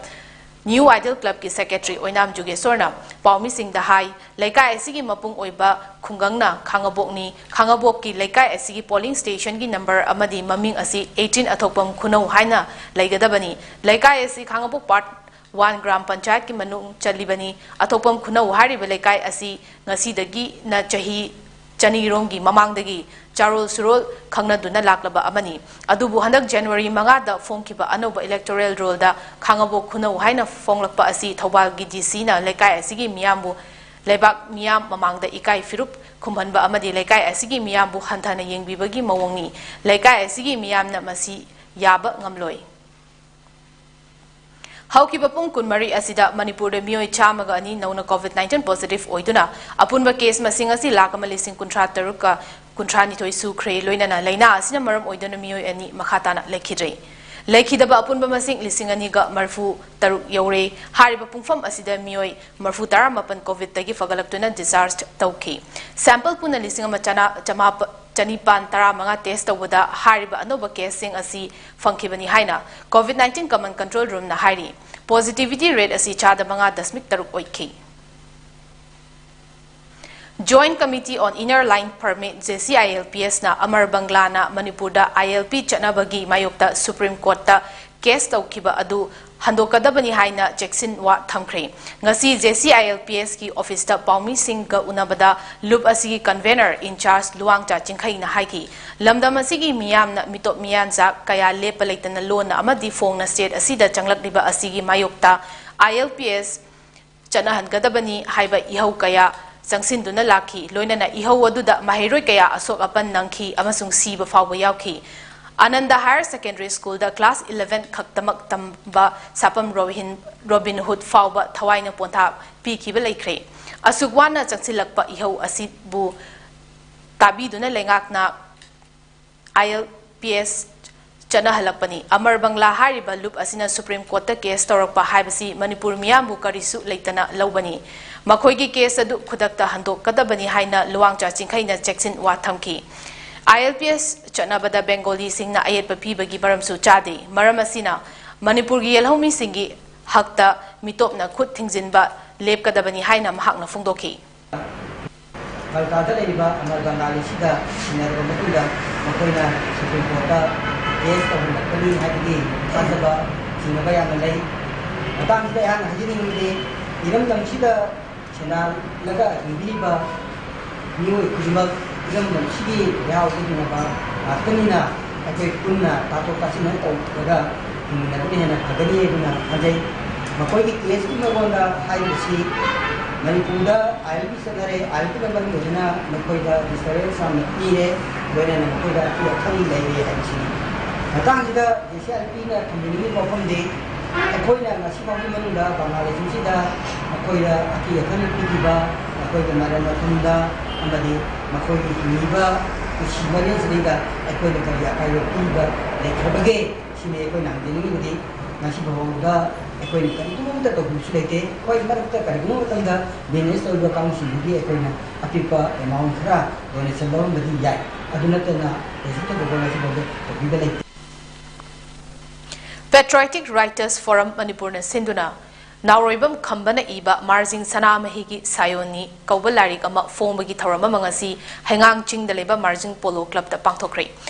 New Ideal Clubꯀꯤ secretary ꯑꯣꯏꯅꯥꯝ ꯖꯨꯒꯦꯁꯣꯔꯅ ꯄꯥꯎꯃꯤꯁꯤꯡꯗ ꯍꯥꯏ, ꯂꯩꯀꯥꯏ ꯑꯁꯤꯒꯤ ꯃꯄꯨꯡ ꯑꯣꯏꯕ ꯈꯨꯡꯒꯪꯅ ꯈꯥꯉꯕꯣꯛꯅꯤ꯫ ꯈꯥꯉꯕꯣꯛꯀꯤ ꯂꯩꯀꯥꯏ ꯑꯁꯤꯒꯤ polling stationꯒꯤ number ꯑꯃꯗꯤ ꯃꯃꯤꯡ ꯑꯁꯤ eighteen ꯑꯊꯣꯛꯄꯝ ꯈꯨꯅꯧ ꯍꯥꯏꯅ ꯂꯩꯒꯗꯕꯅꯤ꯫ ꯂꯩꯀꯥꯏ ꯑꯁꯤ ꯈꯥꯉꯕꯣꯛ Part One ꯒ꯭ꯔꯥꯝ ꯄꯟꯆꯥꯌꯠꯀꯤ ꯃꯅꯨꯡ ꯆꯜꯂꯤꯕꯅꯤ꯫ ꯑꯊꯣꯛꯄꯝ ꯈꯨꯅꯧ ꯍꯥꯏꯔꯤꯕ ꯂꯩꯀꯥꯏ ꯑꯁꯤ ꯉꯁꯤꯗꯒꯤꯅ ꯆꯍꯤ ꯆꯅꯤꯔꯣꯝꯒꯤ ꯃꯃꯥꯡꯗꯒꯤ ꯆꯥꯔꯣꯜ ꯁꯨꯔꯣꯜ ꯈꯪꯅꯗꯨꯅ ꯂꯥꯛꯂꯕ ꯑꯃꯅꯤ꯫ ꯑꯗꯨꯕꯨ ꯍꯟꯗꯛ January ꯃꯉꯥꯗ ꯐꯣꯡꯈꯤꯕ ꯑꯅꯧꯕ electoral rollꯗ ꯈꯥꯉꯕꯣꯛ ꯈꯨꯅꯧ ꯍꯥꯏꯅ ꯐꯣꯡꯂꯛꯄ ꯑꯁꯤ ꯊꯧꯕꯥꯜꯒꯤ D Cꯅ ꯂꯩꯀꯥꯏ ꯑꯁꯤꯒꯤ ꯃꯤꯌꯥꯝꯕꯨ ꯂꯩꯕꯥꯛ ꯃꯤꯌꯥꯝ ꯃꯃꯥꯡꯗ ꯏꯀꯥꯏ ꯐꯤꯔꯨꯞ ꯈꯨꯝꯍꯟꯕ ꯑꯃꯗꯤ ꯂꯩꯀꯥꯏ ꯑꯁꯤꯒꯤ ꯃꯤꯌꯥꯝꯕꯨ ꯍꯟꯊꯅ ꯌꯦꯡꯕꯤꯕꯒꯤ ꯃꯑꯣꯡꯅꯤ꯫ ꯂꯩꯀꯥꯏ ꯑꯁꯤꯒꯤ ꯃꯤꯌꯥꯝꯅ ꯃꯁꯤ ꯌꯥꯕ ꯉꯝꯂꯣꯏ꯫ ꯍꯧꯈꯤꯕ ꯄꯨꯡ ꯀꯨꯟꯃꯔꯤ ꯑꯁꯤꯗ ꯃꯅꯤꯄꯨꯔꯗ ꯃꯤꯑꯣꯏ ꯆꯥꯝꯃꯒ ꯑꯅꯤ ꯅꯧꯅ COVID nineteen positive ꯑꯣꯏꯗꯨꯅ ꯑꯄꯨꯟꯕ case ꯃꯁꯤꯡ ꯑꯁꯤ ꯂꯥꯈ ꯑꯃ ꯂꯤꯁꯤꯡ ꯀꯨꯟꯊ꯭ꯔꯥ ꯇꯔꯨꯛꯀ ꯀꯨꯟꯊ꯭ꯔꯥ ꯅꯤꯊꯣꯏ ꯁꯨꯈ꯭ꯔꯦ꯫ ꯂꯣꯏꯅꯅ ꯂꯥꯏꯅꯥ ꯑꯁꯤꯅ ꯃꯔꯝ ꯑꯣꯏꯗꯨꯅ ꯃꯤꯑꯣꯏ ꯑꯅꯤ ꯃꯈꯥ ꯇꯥꯅ ꯂꯩꯈꯤꯗ꯭ꯔꯦ꯫ ꯂꯩꯈꯤꯗꯕ ꯑꯄꯨꯟꯕ ꯃꯁꯤꯡ ꯂꯤꯁꯤꯡ ꯑꯅꯤꯒ ꯃꯔꯤꯐꯨ ꯇꯔꯨꯛ ꯌꯧꯔꯦ꯫ ꯍꯥꯏꯔꯤꯕ ꯄꯨꯡꯐꯝ ꯑꯁꯤꯗ ꯃꯤꯑꯣꯏ ꯃꯔꯤꯐꯨ ꯇꯔꯥꯃꯥꯄꯟ COVIDꯇꯒꯤ ꯐꯒꯠꯂꯛꯇꯨꯅ discharge ꯇꯧꯈꯤ꯫ Sample ꯄꯨꯟꯅ ꯂꯤꯁꯤꯡ ꯑꯃ ꯆꯅꯥ-, ꯆꯃꯥꯄ-, ꯆꯅꯤꯄꯥꯟ ꯇꯔꯥꯃꯉꯥ test ꯇꯧꯕꯗ ꯍꯥꯏꯔꯤꯕ ꯑꯅꯧꯕ caseꯁꯤꯡ ꯑꯁꯤ ꯐꯪꯈꯤꯕꯅꯤ ꯍꯥꯏꯅ COVID nineteen Command Control Roomꯅ ꯍꯥꯏꯔꯤ꯫ Positivity rate ꯑꯁꯤ ꯆꯥꯗ ꯃꯉꯥ ꯗꯁꯃꯤꯛ ꯇꯔꯨꯛ ꯑꯣꯏꯈꯤ꯫ Joint Committee on Inner Line Permit, JCILPSꯅ ꯑꯃꯔ ꯕꯪꯒ꯭ꯂꯥꯅ ꯃꯅꯤꯄꯨꯔꯗ ILP ꯆꯠꯅꯕꯒꯤ ꯃꯥꯌꯣꯛꯇ Supreme Courtꯇ case ꯇꯧꯈꯤꯕ ꯑꯗꯨ ꯍꯟꯗꯣꯛꯀꯗꯕꯅꯤ ꯍꯥꯏꯅ ꯆꯦꯛꯁꯤꯟꯋꯥ ꯊꯝꯈ꯭ꯔꯦ꯫ ꯉꯁꯤ JCILPSꯀꯤ officeꯇ ꯄꯥꯎꯃꯤꯁꯤꯡꯒ ꯎꯅꯕꯗ ꯂꯨꯞ ꯑꯁꯤꯒꯤ convener in charge ꯂꯨꯋꯥꯡꯆꯥ ꯆꯤꯡꯈꯩꯅ ꯍꯥꯏꯈꯤ, ꯂꯝꯗꯝ ꯑꯁꯤꯒꯤ ꯃꯤꯌꯥꯝꯅ ꯃꯤꯇꯣꯞ ꯃꯤꯌꯥꯟꯆꯥ ꯀꯌꯥ ꯂꯦꯞꯄ ꯂꯩꯇꯅ ꯂꯣꯟꯅ ꯑꯃꯗꯤ ꯐꯣꯡꯅ state ꯑꯁꯤꯗ ꯆꯪꯂꯛꯂꯤꯕ ꯑꯁꯤꯒꯤ ꯃꯥꯌꯣꯛꯇ ILPS ꯆꯠꯅꯍꯟꯒꯗꯕꯅꯤ ꯍꯥꯏꯕ ꯏꯍꯧ ꯀꯌꯥ ꯆꯪꯁꯤꯟꯗꯨꯅ ꯂꯥꯛꯈꯤ꯫ ꯂꯣꯏꯅꯅ ꯏꯍꯧ ꯑꯗꯨꯗ ꯃꯍꯩꯔꯣꯏ ꯀꯌꯥ ꯑꯁꯣꯛ ꯑꯄꯟ ꯅꯪꯈꯤ ꯑꯃꯁꯨꯡ ꯁꯤꯕ ꯐꯥꯎꯕ ꯌꯥꯎꯈꯤ꯫ Anand Higher Secondary Schoolꯗ class eleven ꯈꯛꯇꯃꯛ ꯇꯝꯕ ꯁꯥꯄꯝ ꯔꯣꯍꯤꯟ-, ꯔꯣꯕꯤꯟꯍꯨꯗ ꯐꯥꯎꯕ ꯊꯋꯥꯏꯅ ꯄꯣꯟꯊꯥ ꯄꯤꯈꯤꯕ ꯂꯩꯈ꯭ꯔꯦ꯫ ꯑꯁꯨꯛ ꯋꯥꯅ ꯆꯪꯁꯤꯜꯂꯛꯄ ꯏꯍꯧ ꯑꯁꯤꯕꯨ ꯇꯥꯕꯤꯗꯨꯅ ꯂꯩꯉꯥꯛꯅ ILPS ꯆꯠꯅꯍꯜꯂꯛꯄꯅꯤ꯫ ꯑꯃꯔ ꯕꯪꯂꯥ ꯍꯥꯏꯔꯤꯕ ꯂꯨꯞ ꯑꯁꯤꯅ ꯁꯨꯄ꯭ꯔꯤꯝ ꯀꯣꯔꯠꯇ ꯀꯦꯁ ꯇꯧꯔꯛꯄ ꯍꯥꯏꯕꯁꯤ ꯃꯅꯤꯄꯨꯔ ꯃꯤꯌꯥꯝꯕꯨ ꯀꯔꯤꯁꯨ ꯂꯩꯇꯅ ꯂꯧꯕꯅꯤ꯫ ꯃꯈꯣꯏꯒꯤ ꯀꯦꯁ ꯑꯗꯨ ꯈꯨꯗꯛꯇ ꯍꯟꯗꯣꯛꯀꯗꯕꯅꯤ ꯍꯥꯏꯅ ꯂꯨꯋꯥꯡꯆꯥ ꯆꯤꯡꯈꯩꯅ ꯆꯦꯛꯁꯤꯟ ꯋꯥ ꯊꯝꯈꯤ꯫ ILPS ꯆꯠꯅꯕꯗ ꯕꯦꯡꯒꯣꯂꯤꯁꯤꯡꯅ ꯑꯌꯦꯠꯄ ꯄꯤꯕꯒꯤ ꯃꯔꯝꯁꯨ ꯆꯥꯗꯦ꯫ ꯃꯔꯝ ꯑꯁꯤꯅ ꯃꯅꯤꯄꯨꯔꯒꯤ ꯌꯦꯜꯍꯧꯃꯤꯁꯤꯡꯒꯤ ꯍꯛꯇ ꯃꯤꯇꯣꯞꯅ ꯈꯨꯠ ꯊꯤꯡꯖꯤꯟꯕ ꯂꯦꯞꯀꯗꯕꯅꯤ ꯍꯥꯏꯅ ꯃꯍꯥꯛꯅ ꯐꯣꯡꯗꯣꯛꯈꯤ꯫ ꯀꯜꯀꯥꯗ ꯂꯩꯔꯤꯕ ꯑꯃꯔ ꯕꯪꯒꯥꯂꯤꯁꯤꯗ ꯁꯤꯟꯅꯔꯕ ꯃꯇꯨꯡꯗ ꯃꯈꯣꯏꯅ ꯁꯨꯄ꯭ꯔꯤꯝ ꯀꯣꯔꯠꯇ ꯀꯦꯁ ꯇꯧꯍꯜꯂꯛꯀꯅꯤ ꯍꯥꯏꯕꯒꯤ ꯊꯥꯖꯕ ꯆꯤꯡꯅꯕ ꯌꯥꯝꯅ ꯂꯩ꯫ ꯃꯇꯥꯡꯁꯤꯗ ꯑꯩꯍꯥꯛꯅ ꯍꯥꯏꯖꯅꯤꯡꯕꯗꯤ, ꯏꯔꯝꯗꯝꯁꯤꯗ ꯁꯦꯟꯗꯥꯜꯂꯒ ꯍꯤꯡꯕꯤꯔꯤꯕ ꯃꯤꯑꯣꯏ ꯈꯨꯗꯤꯡꯃꯛ ꯏꯔꯝꯗꯝꯁꯤꯒꯤ ꯂꯩꯍꯥꯎ ꯎꯠꯅꯕ ꯉꯥꯛꯇꯅꯤꯅ, ꯑꯩꯈꯣꯏ ꯄꯨꯟꯅ ꯇꯥꯊꯣꯛ ꯇꯥꯁꯤꯟ ꯇꯧꯔꯒ ꯍꯤꯡꯃꯤꯟꯅꯕꯅ ꯍꯦꯟꯅ ꯐꯒꯅꯤ ꯍꯥꯏꯗꯨꯅ ꯈꯟꯖꯩ꯫ ꯃꯈꯣꯏꯒꯤ ꯀꯦꯁꯀꯤ ꯃꯉꯣꯟꯗ ꯍꯥꯏꯔꯤꯕꯁꯤ ꯃꯅꯤꯄꯨꯔꯗ ILP ꯆꯠꯅꯔꯦ, ILP ꯅ ꯃꯔꯝ ꯑꯣꯏꯗꯨꯅ ꯃꯈꯣꯏꯗ ꯗꯤꯁꯇꯔꯕꯦꯟꯁ ꯌꯥꯝꯅ ꯄꯤꯔꯦ, ꯂꯣꯏꯅꯅ ꯃꯈꯣꯏꯗ ꯑꯀꯤ ꯑꯈꯪ ꯂꯩꯔꯦ ꯍꯥꯏꯕꯁꯤꯅꯤ꯫ ꯃꯇꯥꯡꯁꯤꯗ JCRP ꯅ ꯊꯝꯖꯅꯤꯡꯉꯤꯕ ꯋꯥꯐꯝꯗꯤ, ꯑꯩꯈꯣꯏꯅ ꯉꯁꯤ ꯐꯥꯎꯒꯤ ꯃꯅꯨꯡꯗ ꯕꯪꯒꯥꯂꯤꯁꯤꯡꯁꯤꯗ ꯃꯈꯣꯏꯗ ꯑꯀꯤ ꯑꯈꯪ ꯄꯤꯈꯤꯕ, ꯃꯈꯣꯏꯗ ꯃꯔꯟ ꯃꯊꯨꯝꯗ ꯑꯃꯗꯤ ꯃꯈꯣꯏꯒꯤ ꯍꯤꯡꯂꯤꯕ ꯄꯨꯟꯁꯤ ꯃꯔꯦꯜꯁꯤꯗꯩꯗ ꯑꯩꯈꯣꯏꯅ ꯀꯔꯤ ꯑꯀꯥꯏꯕ ꯄꯤꯕ ꯂꯩꯈ꯭ꯔꯕꯒꯦ? ꯁꯤꯅꯤ ꯑꯩꯈꯣꯏꯅ ꯍꯪꯖꯅꯤꯡꯉꯤꯕꯗꯤ꯫ ꯉꯁꯤ ꯐꯥꯎꯕꯗ ꯑꯩꯈꯣꯏꯅ ꯀꯔꯤꯒꯨꯝꯕ ꯑꯃꯠꯇ ꯇꯧꯕꯤꯕꯁꯨ ꯂꯩꯇꯦ꯫ ꯍꯣꯏ, ꯃꯔꯛꯇ ꯀꯔꯤꯒꯨꯝꯕ ꯃꯇꯝꯗ ꯃꯦꯅꯦꯖ ꯇꯧꯔꯤꯕ ꯀꯥꯡꯕꯨꯁꯤꯡꯗꯒꯤ ꯑꯩꯈꯣꯏꯅ ꯑꯄꯤꯛꯄ ꯑꯦꯃꯥꯎꯟ ꯈꯔ ꯗꯣꯅꯦꯁꯟ ꯂꯧꯔꯝꯕꯗꯤ ꯌꯥꯏ꯫ ꯑꯗꯨ ꯅꯠꯇꯅ ꯀꯩꯁꯨ ꯊꯣꯏꯗꯣꯛꯄ ꯉꯁꯤ ꯐꯥꯎꯕꯗ ꯇꯧꯕꯤꯕ ꯂꯩꯇꯦ꯫ Patriotic Writers Forum ꯃꯅꯤꯄꯨꯔꯅ ꯁꯤꯟꯗꯨꯅ ꯅꯥꯎꯔꯣꯏꯕꯝ ꯈꯝꯕꯅ ꯏꯕ ꯃꯥꯔꯖꯤꯡ ꯁꯅꯥꯃꯍꯤꯒꯤ ꯁꯥꯌꯣꯟꯅꯤ ꯀꯧꯕ ꯂꯥꯏꯔꯤꯛ ꯑꯃ ꯐꯣꯡꯕꯒꯤ ꯊꯧꯔꯝ ꯑꯃ ꯉꯁꯤ ꯍꯩꯉꯥꯡ ꯆꯤꯡꯗ ꯂꯩꯕ ꯃꯥꯔꯖꯤꯡ ꯄꯣꯂꯣ ꯀ꯭ꯂꯕꯇ ꯄꯥꯡꯊꯣꯛꯈ꯭ꯔꯦ꯫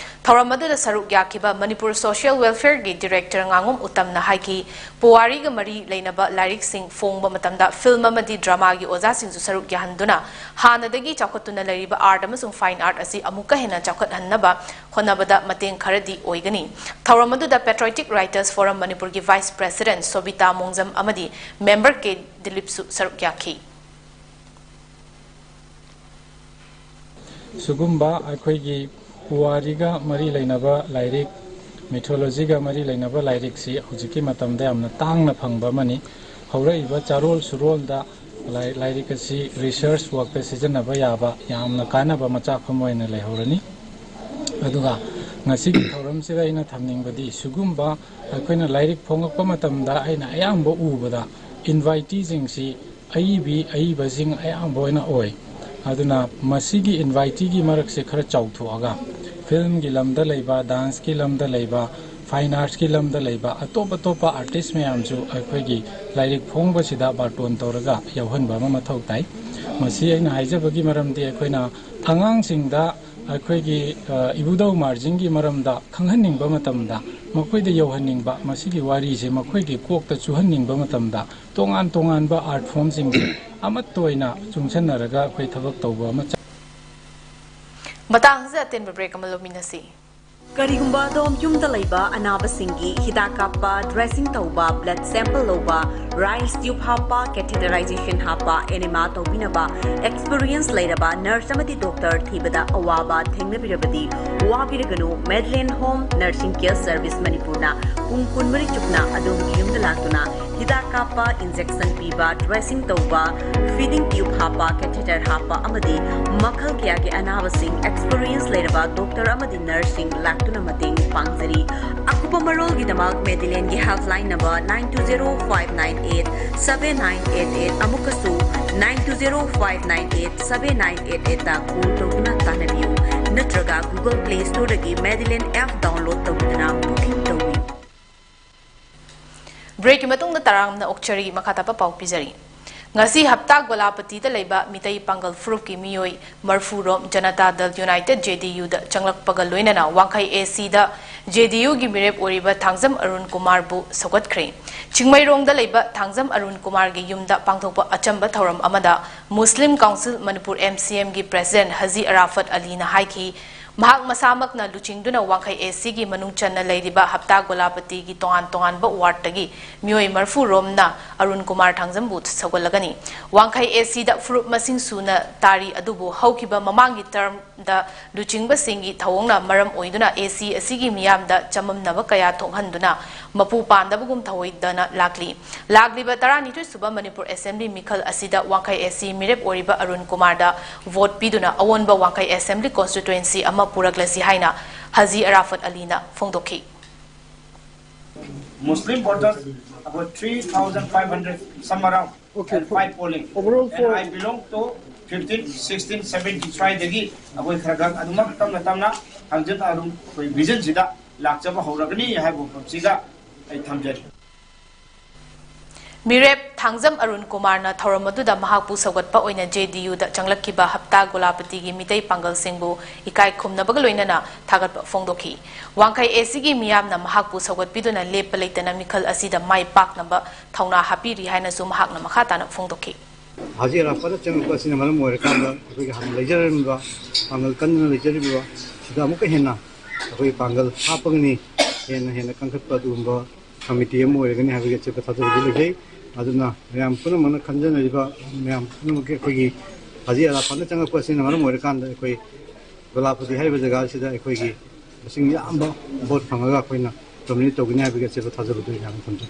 ꯊꯧꯔꯝ ꯑꯗꯨꯗ ꯁꯔꯨꯛ ꯌꯥꯈꯤꯕ ꯃꯅꯤꯄꯨꯔ ꯁꯣꯁꯤꯌꯦꯜ ꯋꯦꯜꯐꯤꯌꯔꯒꯤ ꯗꯤꯔꯦꯛꯇꯔ ꯉꯥꯉꯣꯝ ꯎꯇꯝꯅ ꯍꯥꯏꯈꯤ, ꯄꯨꯋꯥꯔꯤꯒ ꯃꯔꯤ ꯂꯩꯅꯕ ꯂꯥꯏꯔꯤꯛꯁꯤꯡ ꯐꯣꯡꯕ ꯃꯇꯝꯗ ꯐꯤꯜꯝ ꯑꯃꯗꯤ ꯗ꯭ꯔꯃꯥꯒꯤ ꯑꯣꯖꯥꯁꯤꯡꯁꯨ ꯁꯔꯨꯛ ꯌꯥꯍꯟꯗꯨꯅ ꯍꯥꯟꯅꯗꯒꯤ ꯆꯥꯎꯈꯠꯇꯨꯅ ꯂꯩꯔꯤꯕ ꯑꯥꯔꯠ ꯑꯃꯁꯨꯡ ꯐꯥꯏꯟ ꯑꯥꯔꯠ ꯑꯁꯤ ꯑꯃꯨꯛꯀ ꯍꯦꯟꯅ ꯆꯥꯎꯈꯠꯍꯟꯅꯕ ꯍꯣꯠꯅꯕꯗ ꯃꯇꯦꯡ ꯈꯔꯗꯤ ꯑꯣꯏꯒꯅꯤ꯫ ꯊꯧꯔꯝ ꯑꯗꯨꯗ Patriotic Writers Forum ꯃꯅꯤꯄꯨꯔꯒꯤ ꯚꯥꯏꯁ ꯄ꯭ꯔꯦꯁꯤꯗꯦꯟꯠ ꯁꯣꯕꯤꯇꯥ ꯃꯣꯡꯖꯝ ꯑꯃꯗꯤ ꯃꯦꯝꯕꯔ ꯀꯦ ꯗꯤꯂꯤꯞꯁꯨ ꯁꯔꯨꯛ ꯌꯥꯈꯤ꯫ ꯁꯤꯒꯨꯝꯕ ꯑꯩꯈꯣꯏꯒꯤ ꯄꯨꯋꯥꯔꯤꯒ ꯃꯔꯤ ꯂꯩꯅꯕ ꯂꯥꯏꯔꯤꯛ, ꯃꯤꯊꯣꯂꯣꯖꯤꯒ ꯃꯔꯤ ꯂꯩꯅꯕ ꯂꯥꯏꯔꯤꯛꯁꯤ ꯍꯧꯖꯤꯛꯀꯤ ꯃꯇꯝꯗ ꯌꯥꯝꯅ ꯇꯥꯡꯅ ꯐꯪꯕ ꯑꯃꯅꯤ꯫ ꯍꯧꯔꯛꯏꯕ ꯆꯥꯔꯣꯜ ꯁꯨꯔꯣꯜꯗ ꯂꯥꯏ-, ꯂꯥꯏꯔꯤꯛ ꯑꯁꯤ ꯔꯤꯁꯔꯁ ꯋꯥꯔꯛꯇ ꯁꯤꯖꯤꯟꯅꯕ ꯌꯥꯕ ꯌꯥꯝꯅ ꯀꯥꯟꯅꯕ ꯃꯆꯥꯛ ꯑꯃ ꯑꯣꯏꯅ ꯂꯩꯍꯧꯔꯅꯤ꯫ ꯑꯗꯨꯒ ꯉꯁꯤꯒꯤ ꯊꯧꯔꯝꯁꯤꯗ ꯑꯩꯅ ꯊꯝꯅꯤꯡꯕꯗꯤ, ꯁꯤꯒꯨꯝꯕ ꯑꯩꯈꯣꯏꯅ ꯂꯥꯏꯔꯤꯛ ꯐꯣꯡꯉꯛꯄ ꯃꯇꯝꯗ ꯑꯩꯅ ꯑꯌꯥꯝꯕ ꯎꯕꯗ inviteeꯁꯤꯡꯁꯤ ꯑꯏꯕꯤ ꯑꯏꯕꯁꯤꯡ ꯑꯌꯥꯝꯕ ꯑꯣꯏꯅ ꯑꯣꯏ꯫ ꯑꯗꯨꯅ ꯃꯁꯤꯒꯤ inviteeꯒꯤ ꯃꯔꯛꯁꯦ ꯈꯔ ꯆꯥꯎꯊꯣꯛꯑꯒ, filmꯒꯤ ꯂꯝꯗ ꯂꯩꯕ, danceꯀꯤ ꯂꯝꯗ ꯂꯩꯕ, fine artsꯀꯤ ꯂꯝꯗ ꯂꯩꯕ ꯑꯇꯣꯞ ꯑꯇꯣꯞꯄ artist ꯃꯌꯥꯝꯁꯨ ꯑꯩꯈꯣꯏꯒꯤ ꯂꯥꯏꯔꯤꯛ ꯐꯣꯡꯕꯁꯤꯗ ꯕꯥꯔꯇꯣꯟ ꯇꯧꯔꯒ ꯌꯥꯎꯍꯟꯕ ꯑꯃ ꯃꯊꯧ ꯇꯥꯏ꯫ ꯃꯁꯤ ꯑꯩꯅ ꯍꯥꯏꯖꯕꯒꯤ ꯃꯔꯝꯗꯤ, ꯑꯩꯈꯣꯏꯅ ꯑꯉꯥꯡꯁꯤꯡꯗ ꯑꯩꯈꯣꯏꯒꯤ, ꯑ, ꯏꯕꯨꯙꯧ ꯃꯥꯔꯖꯤꯡꯒꯤ ꯃꯔꯝꯗ ꯈꯪꯍꯟꯅꯤꯡꯕ ꯃꯇꯝꯗ, ꯃꯈꯣꯏꯗ ꯌꯧꯍꯟꯅꯤꯡꯕ, ꯃꯁꯤꯒꯤ ꯋꯥꯔꯤꯁꯦ ꯃꯈꯣꯏꯒꯤ ꯀꯣꯛꯇ ꯆꯨꯍꯟꯅꯤꯡꯕ ꯃꯇꯝꯗ, ꯇꯣꯉꯥꯟ ꯇꯣꯉꯥꯟꯕ art formꯁꯤꯡꯁꯦ ꯑꯃꯠꯇ ꯑꯣꯏꯅ ꯆꯨꯡꯁꯟꯅꯔꯒ ꯑꯩꯈꯣꯏ ꯊꯕꯛ ꯇꯧꯕ ꯑꯃ ꯆꯪ- ꯃꯇꯥꯡꯁꯤꯗ ꯑꯇꯦꯟꯕ break ꯑꯃ ꯂꯧꯃꯤꯟꯅꯁꯤ꯫ ꯀꯔꯤꯒꯨꯝꯕ ꯑꯗꯣꯝ ꯌꯨꯝꯗ ꯂꯩꯕ ꯑꯅꯥꯕꯁꯤꯡꯒꯤ ꯍꯤꯗꯥꯛ ꯀꯥꯞꯄ, dressing ꯇꯧꯕ, blood sample ꯂꯧꯕ, rice tube ꯍꯥꯞꯄ, catheterization ꯍꯥꯞꯄ, enema ꯇꯧꯕꯤꯅꯕ experience ꯂꯩꯔꯕ nurse ꯑꯃꯗꯤ doctor ꯊꯤꯕꯗ ꯑꯋꯥꯕ ꯊꯦꯡꯅꯕꯤꯔꯕꯗꯤ, ꯋꯥꯕꯤꯔꯒꯅꯨ꯫ Madeline Home Nursing Care Service ꯃꯅꯤꯄꯨꯔꯅ ꯄꯨꯡ ꯀꯨꯟꯃꯔꯤ ꯆꯨꯞꯅ ꯑꯗꯣꯝꯒꯤ ꯌꯨꯝꯗ ꯂꯥꯛꯇꯨꯅ ꯍꯤꯗꯥꯛ ꯀꯥꯞꯄ, injection ꯄꯤꯕ, dressing ꯇꯧꯕ, feeding tube ꯍꯥꯞꯄ, catheter ꯍꯥꯞꯄ ꯑꯃꯗꯤ ꯃꯈꯜ ꯀꯌꯥꯒꯤ ꯑꯅꯥꯕꯁꯤꯡ experience ꯂꯩꯔꯕ doctor ꯑꯃꯗꯤ nurseꯁꯤꯡ ꯂꯥꯛꯇꯨꯅ ꯃꯇꯦꯡ ꯄꯥꯡꯖꯔꯤ꯫ ꯑꯀꯨꯞꯄ ꯃꯔꯣꯜꯒꯤꯗꯃꯛ Madelineꯒꯤ helpline number nine two zero five nine eight seven nine eight eight, ꯑꯃꯨꯛꯀꯁꯨ nine two zero five nine eight seven nine eight eightꯇ call ꯇꯧꯗꯨꯅ ꯇꯥꯟꯅꯕꯤꯌꯨ, ꯅꯠꯇ꯭ꯔꯒ Google Play Storeꯗꯒꯤ Madeline app download ꯇꯧꯗꯨꯅ booking ꯇꯧꯕꯤꯌꯨ꯫ Breakꯀꯤ ꯃꯇꯨꯡꯗ ꯇꯔꯥꯝꯅ ꯑꯣꯛꯆꯔꯤ, ꯃꯈꯥ ꯇꯥꯕ ꯄꯥꯎ ꯄꯤꯖꯔꯤ꯫ ꯉꯁꯤ ꯍꯞꯇꯥ ꯒꯣꯂꯥꯄꯇꯤꯗ ꯂꯩꯕ ꯃꯤꯇꯩ ꯄꯥꯡꯒꯜ ꯐꯨꯔꯨꯞꯀꯤ ꯃꯤꯑꯣꯏ ꯃꯔꯐꯨ ꯔꯣꯝ ꯖꯅꯇꯥ ꯗꯜ United, JDUꯗ ꯆꯪꯂꯛꯄꯒ ꯂꯣꯏꯅꯅ ꯋꯥꯡꯈꯩ ACꯗ JDUꯒꯤ ꯃꯤꯔꯦꯞ ꯑꯣꯏꯔꯤꯕ ꯊꯥꯡꯖꯝ ꯑꯔꯨꯟ ꯀꯨꯃꯥꯔꯕꯨ ꯁꯧꯒꯠꯈ꯭ꯔꯦ꯫ ꯆꯤꯡꯃꯩꯔꯣꯡꯗ ꯂꯩꯕ ꯊꯥꯡꯖꯝ ꯑꯔꯨꯟ ꯀꯨꯃꯥꯔꯒꯤ ꯌꯨꯝꯗ ꯄꯥꯡꯊꯣꯛꯄ ꯑꯆꯝꯕ ꯊꯧꯔꯝ ꯑꯃꯗ Muslim Council Manipur, MCMꯒꯤ President ꯍꯖꯤ ꯑꯔꯥꯐꯠ ꯑꯂꯤꯅ ꯍꯥꯏꯈꯤ, ꯃꯍꯥꯛ ꯃꯁꯥꯃꯛꯅ ꯂꯨꯆꯤꯡꯗꯨꯅ ꯋꯥꯡꯈꯩ ACꯒꯤ ꯃꯅꯨꯡ ꯆꯟꯅ ꯂꯩꯔꯤꯕ ꯍꯞꯇꯥ ꯒꯣꯂꯥꯄꯇꯤꯒꯤ ꯇꯣꯉꯥꯟ ꯇꯣꯉꯥꯟꯕ wardꯇꯒꯤ ꯃꯤꯑꯣꯏ ꯃꯔꯐꯨ ꯔꯣꯝꯅ ꯑꯔꯨꯟ ꯀꯨꯃꯥꯔ ꯊꯥꯡꯖꯝꯕꯨ ꯁꯧꯒꯠꯂꯒꯅꯤ꯫ ꯋꯥꯡꯈꯩ ACꯗ ꯐꯨꯔꯨꯞ ꯃꯁꯤꯡ ꯁꯨꯅ ꯇꯥꯔꯤ, ꯑꯗꯨꯕꯨ ꯍꯧꯈꯤꯕ ꯃꯃꯥꯡꯒꯤ termꯗ ꯂꯨꯆꯤꯡꯕꯁꯤꯡꯒꯤ ꯊꯧꯑꯣꯡꯅ ꯃꯔꯝ ꯑꯣꯏꯗꯨꯅ AC ꯑꯁꯤꯒꯤ ꯃꯤꯌꯥꯝꯗ ꯆꯃꯝꯅꯕ ꯀꯌꯥ ꯊꯣꯛꯍꯟꯗꯨꯅ ꯃꯄꯨ ꯄꯥꯟꯗꯕꯒꯨꯝ ꯊꯧꯑꯣꯏꯗꯅ ꯂꯥꯛꯂꯤ꯫ ꯂꯥꯛꯂꯤꯕ ꯇꯔꯥꯅꯤꯊꯣꯏ ꯁꯨꯕ ꯃꯅꯤꯄꯨꯔ Assembly ꯃꯤꯈꯜ ꯑꯁꯤꯗ ꯋꯥꯡꯈꯩ AC ꯃꯤꯔꯦꯞ ꯑꯣꯏꯔꯤꯕ ꯑꯔꯨꯟ ꯀꯨꯃꯥꯔꯗ vote ꯄꯤꯗꯨꯅ ꯑꯑꯣꯟꯕ ꯋꯥꯡꯈꯩ Assembly constituency ꯑꯃ ꯄꯨꯔꯛꯂꯁꯤ ꯍꯥꯏꯅ ꯍꯖꯤ ꯑꯔꯥꯐꯠ ꯑꯂꯤꯅ ꯐꯣꯡꯗꯣꯛꯈꯤ꯫ Muslim voters about three thousand five hundred, some around, okay, and five polling. Overall, and four. I belong to fifteen, sixteen, seventeen ꯁ꯭ꯋꯥꯏꯗꯒꯤ ꯑꯩꯈꯣꯏ ꯈꯔ ꯈꯔ ꯑꯗꯨꯃꯛ ꯇꯞꯅ ꯇꯞꯅ ꯍꯪꯖꯤꯟ ꯑꯗꯨꯝ ꯑꯩꯈꯣꯏ vision ꯁꯤꯗ ꯂꯥꯛꯆꯕ ꯍꯧꯔꯒꯅꯤ ꯍꯥꯏꯕ ꯋꯥꯐꯝꯁꯤꯒ ꯑꯩ ꯊꯝꯖꯔꯤ꯫ ꯃꯤꯔꯦꯞ ꯊꯥꯡꯖꯝ ꯑꯔꯨꯟ ꯀꯨꯃꯥꯔꯅ ꯊꯧꯔꯝ ꯑꯗꯨꯗ ꯃꯍꯥꯛꯄꯨ ꯁꯧꯒꯠꯄ ꯑꯣꯏꯅ ꯖꯦ ꯗꯤ ꯌꯨꯗ ꯆꯪꯂꯛꯈꯤꯕ ꯍꯞꯇꯥ ꯒꯣꯂꯥꯄꯇꯤꯒꯤ ꯃꯤꯇꯩ ꯄꯥꯡꯒꯜꯁꯤꯡꯕꯨ ꯏꯀꯥꯏ ꯈꯨꯝꯅꯕꯒ ꯂꯣꯏꯅꯅ ꯊꯥꯒꯠꯄ ꯐꯣꯡꯗꯣꯛꯈꯤ꯫ ꯋꯥꯡꯈꯩ ꯑꯦ ꯁꯤꯒꯤ ꯃꯤꯌꯥꯝꯅ ꯃꯍꯥꯛꯄꯨ ꯁꯧꯒꯠꯄꯤꯗꯨꯅ ꯂꯦꯞꯄ ꯂꯩꯇꯅ ꯃꯤꯈꯜ ꯑꯁꯤꯗ ꯃꯥꯏ ꯄꯥꯛꯅꯕ ꯊꯧꯅꯥ ꯍꯥꯞꯄꯤꯔꯤ ꯍꯥꯏꯅꯁꯨ ꯃꯍꯥꯛꯅ ꯃꯈꯥ ꯇꯥꯅ ꯐꯣꯡꯗꯣꯛꯈꯤ꯫ ꯍꯧꯖꯤꯛ ꯑꯔꯥꯞꯄꯗ ꯆꯪꯉꯛꯄ ꯑꯁꯤꯅ ꯃꯔꯝ ꯑꯣꯏꯔꯀꯥꯟꯗ ꯑꯩꯈꯣꯏꯒꯤ ꯍꯥꯟꯅ ꯂꯩꯖꯔꯝꯕ ꯄꯥꯡꯒꯜ ꯀꯟꯗꯨꯅ ꯂꯩꯖꯔꯤꯕ ꯁꯤꯗ ꯑꯃꯨꯛꯀ ꯍꯦꯟꯅ ꯑꯩꯈꯣꯏ ꯄꯥꯡꯒꯜ ꯍꯥꯞꯄꯒꯅꯤ, ꯍꯦꯟꯅ ꯍꯦꯟꯅ ꯀꯟꯈꯠꯄ ꯑꯗꯨꯒꯨꯝꯕ ꯀꯃꯤꯇꯤ ꯑꯃ ꯑꯣꯏꯔꯒꯅꯤ ꯍꯥꯏꯕꯒꯤ ꯑꯆꯦꯠꯄ ꯊꯥꯖꯕꯗꯤ ꯂꯩꯖꯩ꯫ ꯑꯗꯨꯅ ꯃꯌꯥꯝ ꯄꯨꯝꯅꯃꯛꯅ ꯈꯟꯖꯅꯔꯤꯕ ꯃꯌꯥꯝ ꯄꯨꯝꯅꯃꯛꯀꯤ ꯑꯩꯈꯣꯏꯒꯤ ꯍꯧꯖꯤꯛ ꯑꯔꯥꯞꯄꯗ ꯆꯪꯉꯛꯄ ꯑꯁꯤꯅ ꯃꯔꯝ ꯑꯣꯏꯔꯀꯥꯟꯗ ꯑꯩꯈꯣꯏ ꯒꯣꯂꯥꯄꯇꯤ ꯍꯥꯏꯔꯤꯕ ꯖꯒꯥ ꯑꯁꯤꯗ ꯑꯩꯈꯣꯏꯒꯤ ꯃꯁꯤꯡ ꯌꯥꯝꯕ ꯚꯣꯠ ꯐꯪꯉꯒ ꯑꯩꯈꯣꯏꯅ dominate ꯇꯧꯒꯅꯤ ꯍꯥꯏꯕꯒꯤ ꯑꯆꯦꯠꯄ ꯊꯥꯖꯕꯗꯨ ꯑꯩ ꯌꯥꯝꯅ ꯊꯝꯖꯩ꯫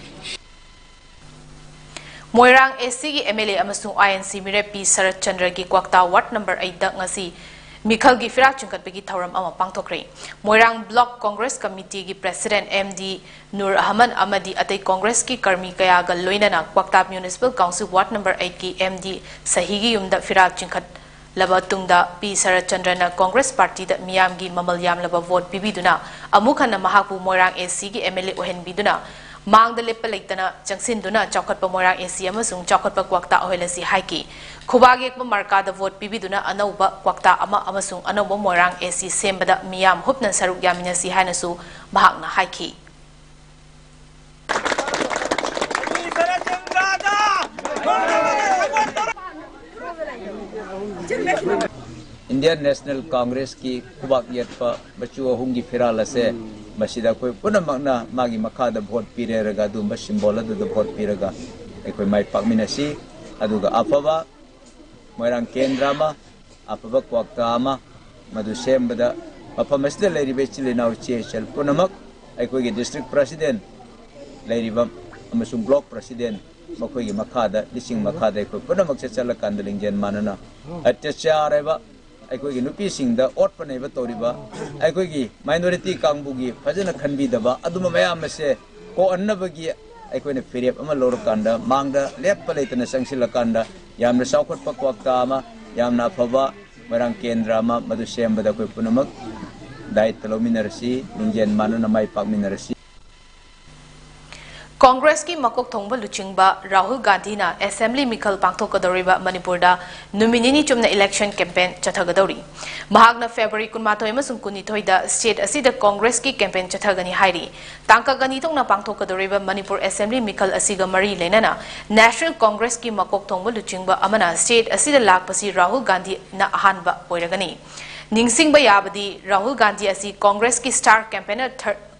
ꯃꯣꯏꯔꯥꯡ ꯑꯦ ꯁꯤꯒꯤ ꯑꯦꯝ ꯑꯦꯜ ꯑꯦ ꯑꯃꯁꯨꯡ ꯑꯥꯏ ꯑꯦꯟ ꯁꯤ ꯃꯤꯔꯦꯞ ꯄꯤ ꯁꯔꯠ ꯆꯟꯗ꯭ꯔꯒꯤ ꯀ꯭ꯋꯥꯛꯇꯥ ꯋꯥꯔꯗ ꯅꯝꯕꯔ ꯑꯩꯠꯇ ꯉꯁꯤ ꯃꯤꯈꯜꯒꯤ ꯐꯤꯔꯥꯜ ꯆꯤꯡꯈꯠꯄꯒꯤ ꯊꯧꯔꯝ ꯑꯃ ꯄꯥꯡꯊꯣꯛꯈ꯭ꯔꯦ꯫ ꯃꯣꯏꯔꯥꯡ ꯕ꯭ꯂꯣꯛ ꯀꯣꯡꯒ꯭ꯔꯦꯁ ꯀꯃꯤꯇꯤꯒꯤ president M D Nur Ahaman ꯑꯃꯗꯤ ꯑꯇꯩ ꯀꯣꯡꯒ꯭ꯔꯦꯁꯀꯤ ꯀꯔꯃꯤ ꯀꯌꯥꯒ ꯂꯣꯏꯅꯅ Kwakta municipal council ward number ꯑꯩꯠꯀꯤ ꯑꯦꯝ ꯗꯤ ꯁꯍꯤꯒꯤ ꯌꯨꯝꯗ ꯐꯤꯔꯥꯜ ꯆꯤꯡꯈꯠꯂꯕ ꯇꯨꯡꯗ ꯄꯤ ꯁꯔꯠ ꯆꯟꯗ꯭ꯔꯅ ꯀꯣꯡꯒ꯭ꯔꯦꯁ ꯄꯥꯔꯇꯤꯗ ꯃꯤꯌꯥꯝꯒꯤ ꯃꯃꯜ ꯌꯥꯝꯂꯕ ꯚꯣꯠ ꯄꯤꯕꯤꯗꯨꯅ ꯑꯃꯨꯛ ꯍꯟꯅ ꯃꯍꯥꯛꯄꯨ ꯃꯣꯏꯔꯥꯡ ꯑꯦ ꯁꯤꯒꯤ ꯑꯦꯝ ꯑꯦꯜ ꯑꯦ ꯑꯣꯏꯍꯟꯕꯤꯗꯨꯅ ꯃꯥꯡꯗ ꯂꯦꯞꯄ ꯂꯩꯇꯅ ꯆꯪꯁꯤꯟꯗꯨꯅ ꯆꯥꯎꯈꯠꯄ ꯃꯣꯏꯔꯥꯡ ꯑꯦ ꯁꯤ ꯑꯃꯁꯨꯡ ꯆꯥꯎꯈꯠꯄ ꯀ꯭ꯋꯥꯛꯇꯥ ꯑꯣꯏꯍꯜꯂꯁꯤ ꯍꯥꯏꯈꯤ꯫ ꯈꯨꯕꯥꯛ ꯌꯦꯛꯄ ꯃꯥꯔꯀꯥꯗ ꯚꯣꯠ ꯄꯤꯕꯤꯗꯨꯅ ꯑꯅꯧꯕ ꯀ꯭ꯋꯥꯛꯇꯥ ꯑꯃ ꯑꯃꯁꯨꯡ ꯑꯅꯧꯕ ꯃꯣꯏꯔꯥꯡ ꯑꯦ ꯁꯤ ꯁꯦꯝꯕꯗ ꯃꯤꯌꯥꯝ ꯍꯨꯞꯅ ꯁꯔꯨꯛ ꯌꯥꯃꯤꯟꯅꯁꯤ ꯍꯥꯏꯅꯁꯨ ꯃꯍꯥꯛꯅ ꯍꯥꯏꯈꯤ꯫ Indian National Congress ꯀꯤ ꯈꯨꯕꯥꯛ ꯌꯦꯠꯄ ꯃꯆꯨ ꯑꯍꯨꯝꯒꯤ ꯐꯤꯔꯥꯜ ꯑꯁꯦ, ꯃꯁꯤꯗ ꯑꯩꯈꯣꯏ ꯄꯨꯝꯅꯃꯛꯅ ꯃꯥꯒꯤ ꯃꯈꯥꯗ ꯚꯣꯠ ꯄꯤꯔꯦꯔꯒ, ꯑꯗꯨꯒꯨꯝꯕ symbol ꯑꯗꯨꯗ ꯚꯣꯠ ꯄꯤꯔꯒ ꯑꯩꯈꯣꯏ ꯃꯥꯏ ꯄꯥꯛꯃꯤꯟꯅꯁꯤ꯫ ꯑꯗꯨꯒ ꯑꯐꯕ ꯃꯣꯏꯔꯥꯡ ꯀꯦꯟꯗ꯭ꯔ ꯑꯃ, ꯑꯐꯕ ꯀ꯭ꯋꯥꯛꯇꯥ ꯑꯃ, ꯃꯗꯨ ꯁꯦꯝꯕꯗ ꯃꯐꯝ ꯑꯁꯤꯗ ꯂꯩꯔꯤꯕ ꯏꯆꯤꯜ ꯏꯅꯥꯎ, ꯏꯆꯦ ꯏꯆꯜ ꯄꯨꯝꯅꯃꯛ, ꯑꯩꯈꯣꯏꯒꯤ district president ꯂꯩꯔꯤꯕ ꯑꯃꯁꯨꯡ block president, ꯃꯈꯣꯏꯒꯤ ꯃꯈꯥꯗ, ꯂꯤꯁꯤꯡ ꯃꯈꯥꯗ ꯑꯩꯈꯣꯏ ꯄꯨꯝꯅꯃꯛ ꯆꯠ-, ꯆꯠꯂꯀꯥꯟꯗ ꯂꯤꯡꯖꯦꯜ ꯃꯥꯟꯅꯅ ꯑꯇ꯭ꯌꯥꯆꯥꯔ ꯍꯥꯏꯕ ꯑꯩꯈꯣꯏꯒꯤ ꯅꯨꯄꯤꯁꯤꯡꯗ ꯑꯣꯠꯄ ꯅꯩꯕ ꯇꯧꯔꯤꯕ, ꯑꯩꯈꯣꯏꯒꯤ minority ꯀꯥꯡꯕꯨꯒꯤ ꯐꯖꯅ ꯈꯟꯕꯤꯗꯕ ꯑꯗꯨꯝꯕ ꯃꯌꯥꯝ ꯑꯁꯦ ꯀꯣꯛꯍꯟꯅꯕꯒꯤ ꯑꯩꯈꯣꯏꯅ ꯐꯤꯔꯦꯞ ꯑꯃ ꯂꯧꯔꯀꯥꯟꯗ ꯃꯥꯡꯗ ꯂꯦꯞꯄ ꯂꯩꯇꯅ ꯆꯪꯁꯤꯜꯂꯀꯥꯟꯗ ꯌꯥꯝꯅ ꯆꯥꯎꯈꯠꯄ ꯀ꯭ꯋꯥꯛꯇꯥ ꯑꯃ, ꯌꯥꯝꯅ ꯑꯐꯕ ꯃꯣꯏꯔꯥꯡ ꯀꯦꯟꯗ꯭ꯔ ꯑꯃ ꯃꯗꯨ ꯁꯦꯝꯕꯗ ꯑꯩꯈꯣꯏ ꯄꯨꯝꯅꯃꯛ ꯗꯥꯌꯤꯠꯇ ꯂꯧꯃꯤꯟꯅꯔꯁꯤ, ꯂꯤꯡꯖꯦꯜ ꯃꯥꯟꯅꯅ ꯃꯥꯏ ꯄꯥꯛꯃꯤꯟꯅꯔꯁꯤ꯫ ꯀꯣꯡꯒ꯭ꯔꯦꯁꯀꯤ ꯃꯀꯣꯛ ꯊꯣꯡꯕ ꯂꯨꯆꯤꯡꯕ ꯔꯥꯍꯨꯜ ꯒꯥꯟꯙꯤꯅ ꯑꯦꯁꯦꯝꯕ꯭ꯂꯤ ꯃꯤꯈꯜ ꯄꯥꯡꯊꯣꯛꯀꯗꯧꯔꯤꯕ ꯃꯅꯤꯄꯨꯔꯗ ꯅꯨꯃꯤꯠ ꯅꯤꯅꯤ ꯆꯨꯞꯅ election campaign ꯆꯠꯊꯒꯗꯧꯔꯤ꯫ ꯃꯍꯥꯛꯅ February ꯀꯨꯟꯃꯥꯊꯣꯏ ꯑꯃꯁꯨꯡ ꯀꯨꯟꯅꯤꯊꯣꯏꯗ state ꯑꯁꯤꯗ ꯀꯣꯡꯒ꯭ꯔꯦꯁꯀꯤ campaign ꯆꯠꯊꯒꯅꯤ ꯍꯥꯏꯔꯤ꯫ ꯇꯥꯡꯀꯛ ꯑꯅꯤ ꯊꯣꯛꯅ ꯄꯥꯡꯊꯣꯛꯀꯗꯧꯔꯤꯕ ꯃꯅꯤꯄꯨꯔ ꯑꯦꯁꯦꯝꯕ꯭ꯂꯤ ꯃꯤꯈꯜ ꯑꯁꯤꯒ ꯃꯔꯤ ꯂꯩꯅꯅ National Congressꯀꯤ ꯃꯀꯣꯛ ꯊꯣꯡꯕ ꯂꯨꯆꯤꯡꯕ ꯑꯃꯅ state ꯑꯁꯤꯗ ꯂꯥꯛꯄꯁꯤ ꯔꯥꯍꯨꯜ ꯒꯥꯟꯙꯤꯅ ꯑꯍꯥꯟꯕ ꯑꯣꯏꯔꯒꯅꯤ꯫ ꯅꯤꯡꯁꯤꯡꯕ ꯌꯥꯕꯗꯤ, ꯔꯥꯍꯨꯜ ꯒꯥꯟꯙꯤ ꯑꯁꯤ ꯀꯣꯡꯒ꯭ꯔꯦꯁꯀꯤ star campaigner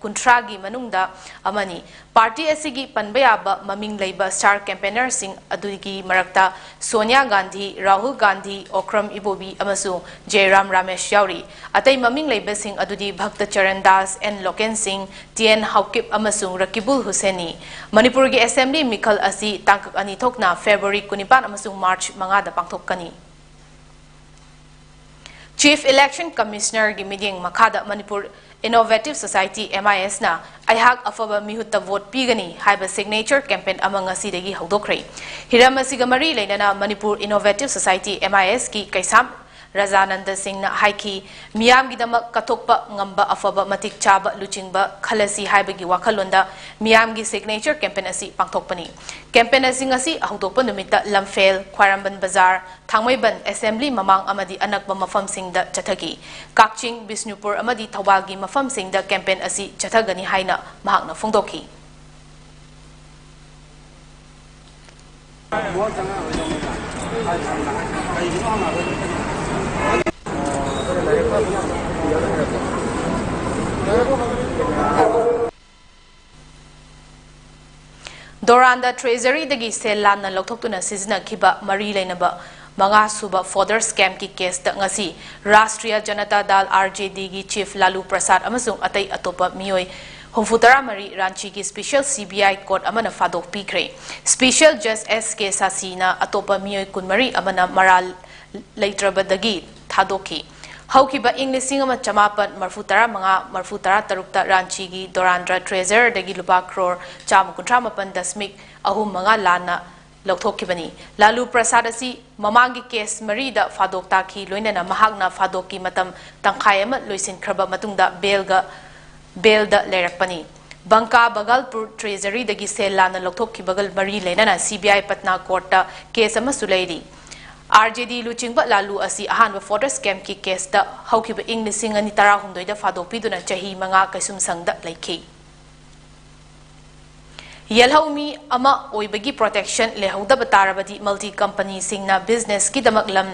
ꯀꯨꯟꯊ꯭ꯔꯥꯒꯤ ꯃꯅꯨꯡꯗ ꯑꯃꯅꯤ꯫ Party ꯑꯁꯤꯒꯤ ꯄꯟꯕ ꯌꯥꯕ ꯃꯃꯤꯡ ꯂꯩꯕ star campaignerꯁꯤꯡ ꯑꯗꯨꯒꯤ ꯃꯔꯛꯇ ꯁꯣꯅꯤꯌꯥ ꯒꯥꯟꯙꯤ, ꯔꯥꯍꯨꯜ ꯒꯥꯟꯙꯤ, ꯑꯣꯀ꯭ꯔꯝ ꯏꯕꯣꯕꯤ ꯑꯃꯁꯨꯡ ꯖꯌꯔꯥꯝ ꯔꯥꯃꯦꯁ ꯌꯥꯎꯔꯤ꯫ ꯑꯇꯩ ꯃꯃꯤꯡ ꯂꯩꯕꯁꯤꯡ ꯑꯗꯨꯗꯤ ꯚꯛꯇ ꯆꯔꯟ ꯗꯥꯁ, ꯑꯦꯟ ꯂꯣꯀꯦꯟ ꯁꯤꯡ, ꯇꯤ ꯑꯦꯟ ꯍꯥꯎꯀꯤꯞ ꯑꯃꯁꯨꯡ ꯔꯀꯤꯕꯨꯜ ꯍꯨꯁꯦꯟꯅꯤ꯫ ꯃꯅꯤꯄꯨꯔꯒꯤ ꯑꯦꯁꯦꯝꯕ꯭ꯂꯤ ꯃꯤꯈꯜ ꯑꯁꯤ ꯇꯥꯡꯀꯛ ꯑꯅꯤ ꯊꯣꯛꯅ February ꯀꯨꯟꯅꯤꯄꯥꯟ ꯑꯃꯁꯨꯡ March ꯃꯉꯥꯗ ꯄꯥꯡꯊꯣꯛꯀꯅꯤ꯫ Chief Election Commissionerꯒꯤ ꯃꯤꯠꯌꯦꯡ ꯃꯈꯥꯗ ꯃꯅꯤꯄꯨꯔ Innovative Society, MISꯅ "ꯑꯩꯍꯥꯛ ꯑꯐꯕ ꯃꯤꯍꯨꯠꯇ vote ꯄꯤꯒꯅꯤ" ꯍꯥꯏꯕ signature campaign ꯑꯃ ꯉꯁꯤꯗꯒꯤ ꯍꯧꯗꯣꯛꯈ꯭ꯔꯦ꯫ ꯍꯤꯔꯝ ꯑꯁꯤꯒ ꯃꯔꯤ ꯂꯩꯅꯅ ꯃꯅꯤꯄꯨꯔ Innovative Society, MISꯀꯤ ꯀꯩꯁꯥꯝ ꯔꯖꯥꯅꯟꯗ ꯁꯤꯡꯅ ꯍꯥꯏꯈꯤ, ꯃꯤꯌꯥꯝꯒꯤꯗꯃꯛ ꯀꯠꯊꯣꯛꯄ ꯉꯝꯕ ꯑꯐꯕ ꯃꯇꯤꯛ ꯆꯥꯕ ꯂꯨꯆꯤꯡꯕ ꯈꯜꯂꯁꯤ ꯍꯥꯏꯕꯒꯤ ꯋꯥꯈꯜꯂꯣꯟꯗ ꯃꯤꯌꯥꯝꯒꯤ signature campaign ꯑꯁꯤ ꯄꯥꯡꯊꯣꯛꯄꯅꯤ꯫ Campaign ꯑꯁꯤ ꯉꯁꯤ ꯍꯧꯗꯣꯛꯄ ꯅꯨꯃꯤꯠꯇ ꯂꯝꯐꯦꯜ, ꯈ꯭ꯋꯥꯏꯔꯝꯕꯟ ꯕꯖꯥꯔ, ꯊꯥꯡꯃꯩꯕꯟ, ꯑꯦꯁꯦꯝꯕ꯭ꯂꯤ ꯃꯃꯥꯡ ꯑꯃꯗꯤ ꯑꯅꯛꯄ ꯃꯐꯝꯁꯤꯡꯗ ꯆꯠꯊꯈꯤ꯫ ꯀꯛꯆꯤꯡ, ꯕꯤꯁꯅꯨꯄꯨꯔ ꯑꯃꯗꯤ ꯊꯧꯕꯥꯜꯒꯤ ꯃꯐꯝꯁꯤꯡꯗ campaign ꯑꯁꯤ ꯆꯠꯊꯒꯅꯤ ꯍꯥꯏꯅ ꯃꯍꯥꯛꯅ ꯐꯣꯡꯗꯣꯛꯈꯤ꯫ ꯗꯣꯔꯥꯟꯗ ꯇ꯭ꯔꯦꯖꯔꯤꯗꯒꯤ ꯁꯦꯜ ꯂꯥꯟꯅ ꯂꯧꯊꯣꯛꯇꯨꯅ ꯁꯤꯖꯤꯟꯅꯈꯤꯕ ꯃꯔꯤ ꯂꯩꯅꯕ ꯃꯉꯥ ꯁꯨꯕ ꯐꯣꯗꯔ ꯁ꯭ꯀꯦꯝꯒꯤ ꯀꯦꯁꯇ ꯉꯁꯤ ꯔꯥꯁꯇ꯭ꯔꯤꯌꯥ ꯖꯅꯇꯥ ꯗꯥꯜ, RJDꯒꯤ ꯆꯤꯐ ꯂꯥꯂꯨ ꯄ꯭ꯔꯁꯥꯗ ꯑꯃꯁꯨꯡ ꯑꯇꯩ ꯑꯇꯣꯞꯄ ꯃꯤꯑꯣꯏ ꯍꯨꯝꯐꯨꯇꯔꯥ ꯃꯔꯤ ꯔꯥꯟꯆꯤꯒꯤ ꯁ꯭ꯄꯤꯁꯦꯜ CBI ꯀꯣꯔꯠ ꯑꯃꯅ ꯐꯥꯗꯣꯛꯄꯤꯈ꯭ꯔꯦ꯫ ꯁ꯭ꯄꯤꯁꯦꯜ ꯖꯖ S K ꯁꯥꯁꯤꯅ ꯑꯇꯣꯞꯄ ꯃꯤꯑꯣꯏ ꯀꯨꯟꯃꯔꯤ ꯑꯃꯅ ꯃꯔꯥꯜ ꯂꯩꯇ꯭ꯔꯕꯗꯒꯤ ꯊꯥꯗꯣꯛꯈꯤ꯫ ꯍꯧꯈꯤꯕ ꯏꯪ ꯂꯤꯁꯤꯡ ꯑꯃ ꯆꯃꯥꯄꯟ ꯃꯔꯤꯐꯨ ꯇꯔꯥꯃꯉꯥ ꯃꯔꯤꯐꯨ ꯇꯔꯥ ꯇꯔꯨꯛꯇ ꯔꯥꯟꯆꯤꯒꯤ ꯗꯣꯔꯥꯟꯗ꯭ꯔ ꯇ꯭ꯔꯦꯖꯔꯗꯒꯤ ꯂꯨꯄꯥ ꯀ꯭ꯔꯣꯔ ꯆꯥꯝꯃ ꯀꯨꯟꯊ꯭ꯔꯥ ꯃꯥꯄꯟ ꯗꯁꯃꯤꯛ ꯑꯍꯨꯝ ꯃꯉꯥ ꯂꯥꯟꯅ ꯂꯧꯊꯣꯛꯈꯤꯕꯅꯤ꯫ ꯂꯥꯂꯨ ꯄ꯭ꯔꯁꯥꯗ ꯑꯁꯤ ꯃꯃꯥꯡꯒꯤ ꯀꯦꯁ ꯃꯔꯤꯗ ꯐꯥꯗꯣꯛ ꯇꯥꯈꯤ, ꯂꯣꯏꯅꯅ ꯃꯍꯥꯛꯅ ꯐꯥꯗꯣꯛꯀꯤ ꯃꯇꯝ ꯇꯪꯈꯥꯏ ꯑꯃ ꯂꯣꯏꯁꯤꯟꯈ꯭ꯔꯕ ꯃꯇꯨꯡꯗ ꯕꯦꯜꯒ, ꯕꯦꯜꯗ ꯂꯩꯔꯛꯄꯅꯤ꯫ ꯕꯪꯀꯥ ꯕꯒꯜꯄꯨꯔ ꯇ꯭ꯔꯦꯖꯔꯤꯗꯒꯤ ꯁꯦꯜ ꯂꯥꯟꯅ ꯂꯧꯊꯣꯛꯈꯤꯕꯒ ꯃꯔꯤ ꯂꯩꯅꯅ ꯁꯤ ꯕꯤ ꯑꯥꯏ ꯄꯠꯅꯥ ꯀꯣꯔꯠꯇ ꯀꯦꯁ ꯑꯃꯁꯨ ꯂꯩꯔꯤ꯫ ꯑꯥꯔ ꯖꯦ ꯗꯤ ꯂꯨꯆꯤꯡꯕ ꯂꯥꯂꯨ ꯑꯁꯤ ꯑꯍꯥꯟꯕ ꯐꯣꯔꯦꯁ ꯀꯦꯝꯞꯀꯤ ꯀꯦꯁꯇ ꯍꯧꯈꯤꯕ ꯏꯪ ꯂꯤꯁꯤꯡ ꯑꯅꯤ ꯇꯔꯥꯍꯨꯝꯗꯣꯏꯗ ꯐꯥꯗꯣꯛꯄꯤꯗꯨꯅ ꯆꯍꯤ ꯃꯉꯥ ꯀꯩꯁꯨꯝꯁꯪꯗ ꯂꯩꯈꯤ꯫ ꯌꯦꯜꯍꯧꯃꯤ ꯑꯃ ꯑꯣꯏꯕꯒꯤ ꯄ꯭ꯔꯣꯇꯦꯛꯁꯟ ꯂꯩꯍꯧꯗꯕ ꯇꯥꯔꯕꯗꯤ ꯃꯜꯇꯤ ꯀꯝꯄꯅꯤꯁꯤꯡꯅ ꯕꯤꯖꯤꯅꯦꯁꯀꯤꯗꯃꯛ ꯂꯝ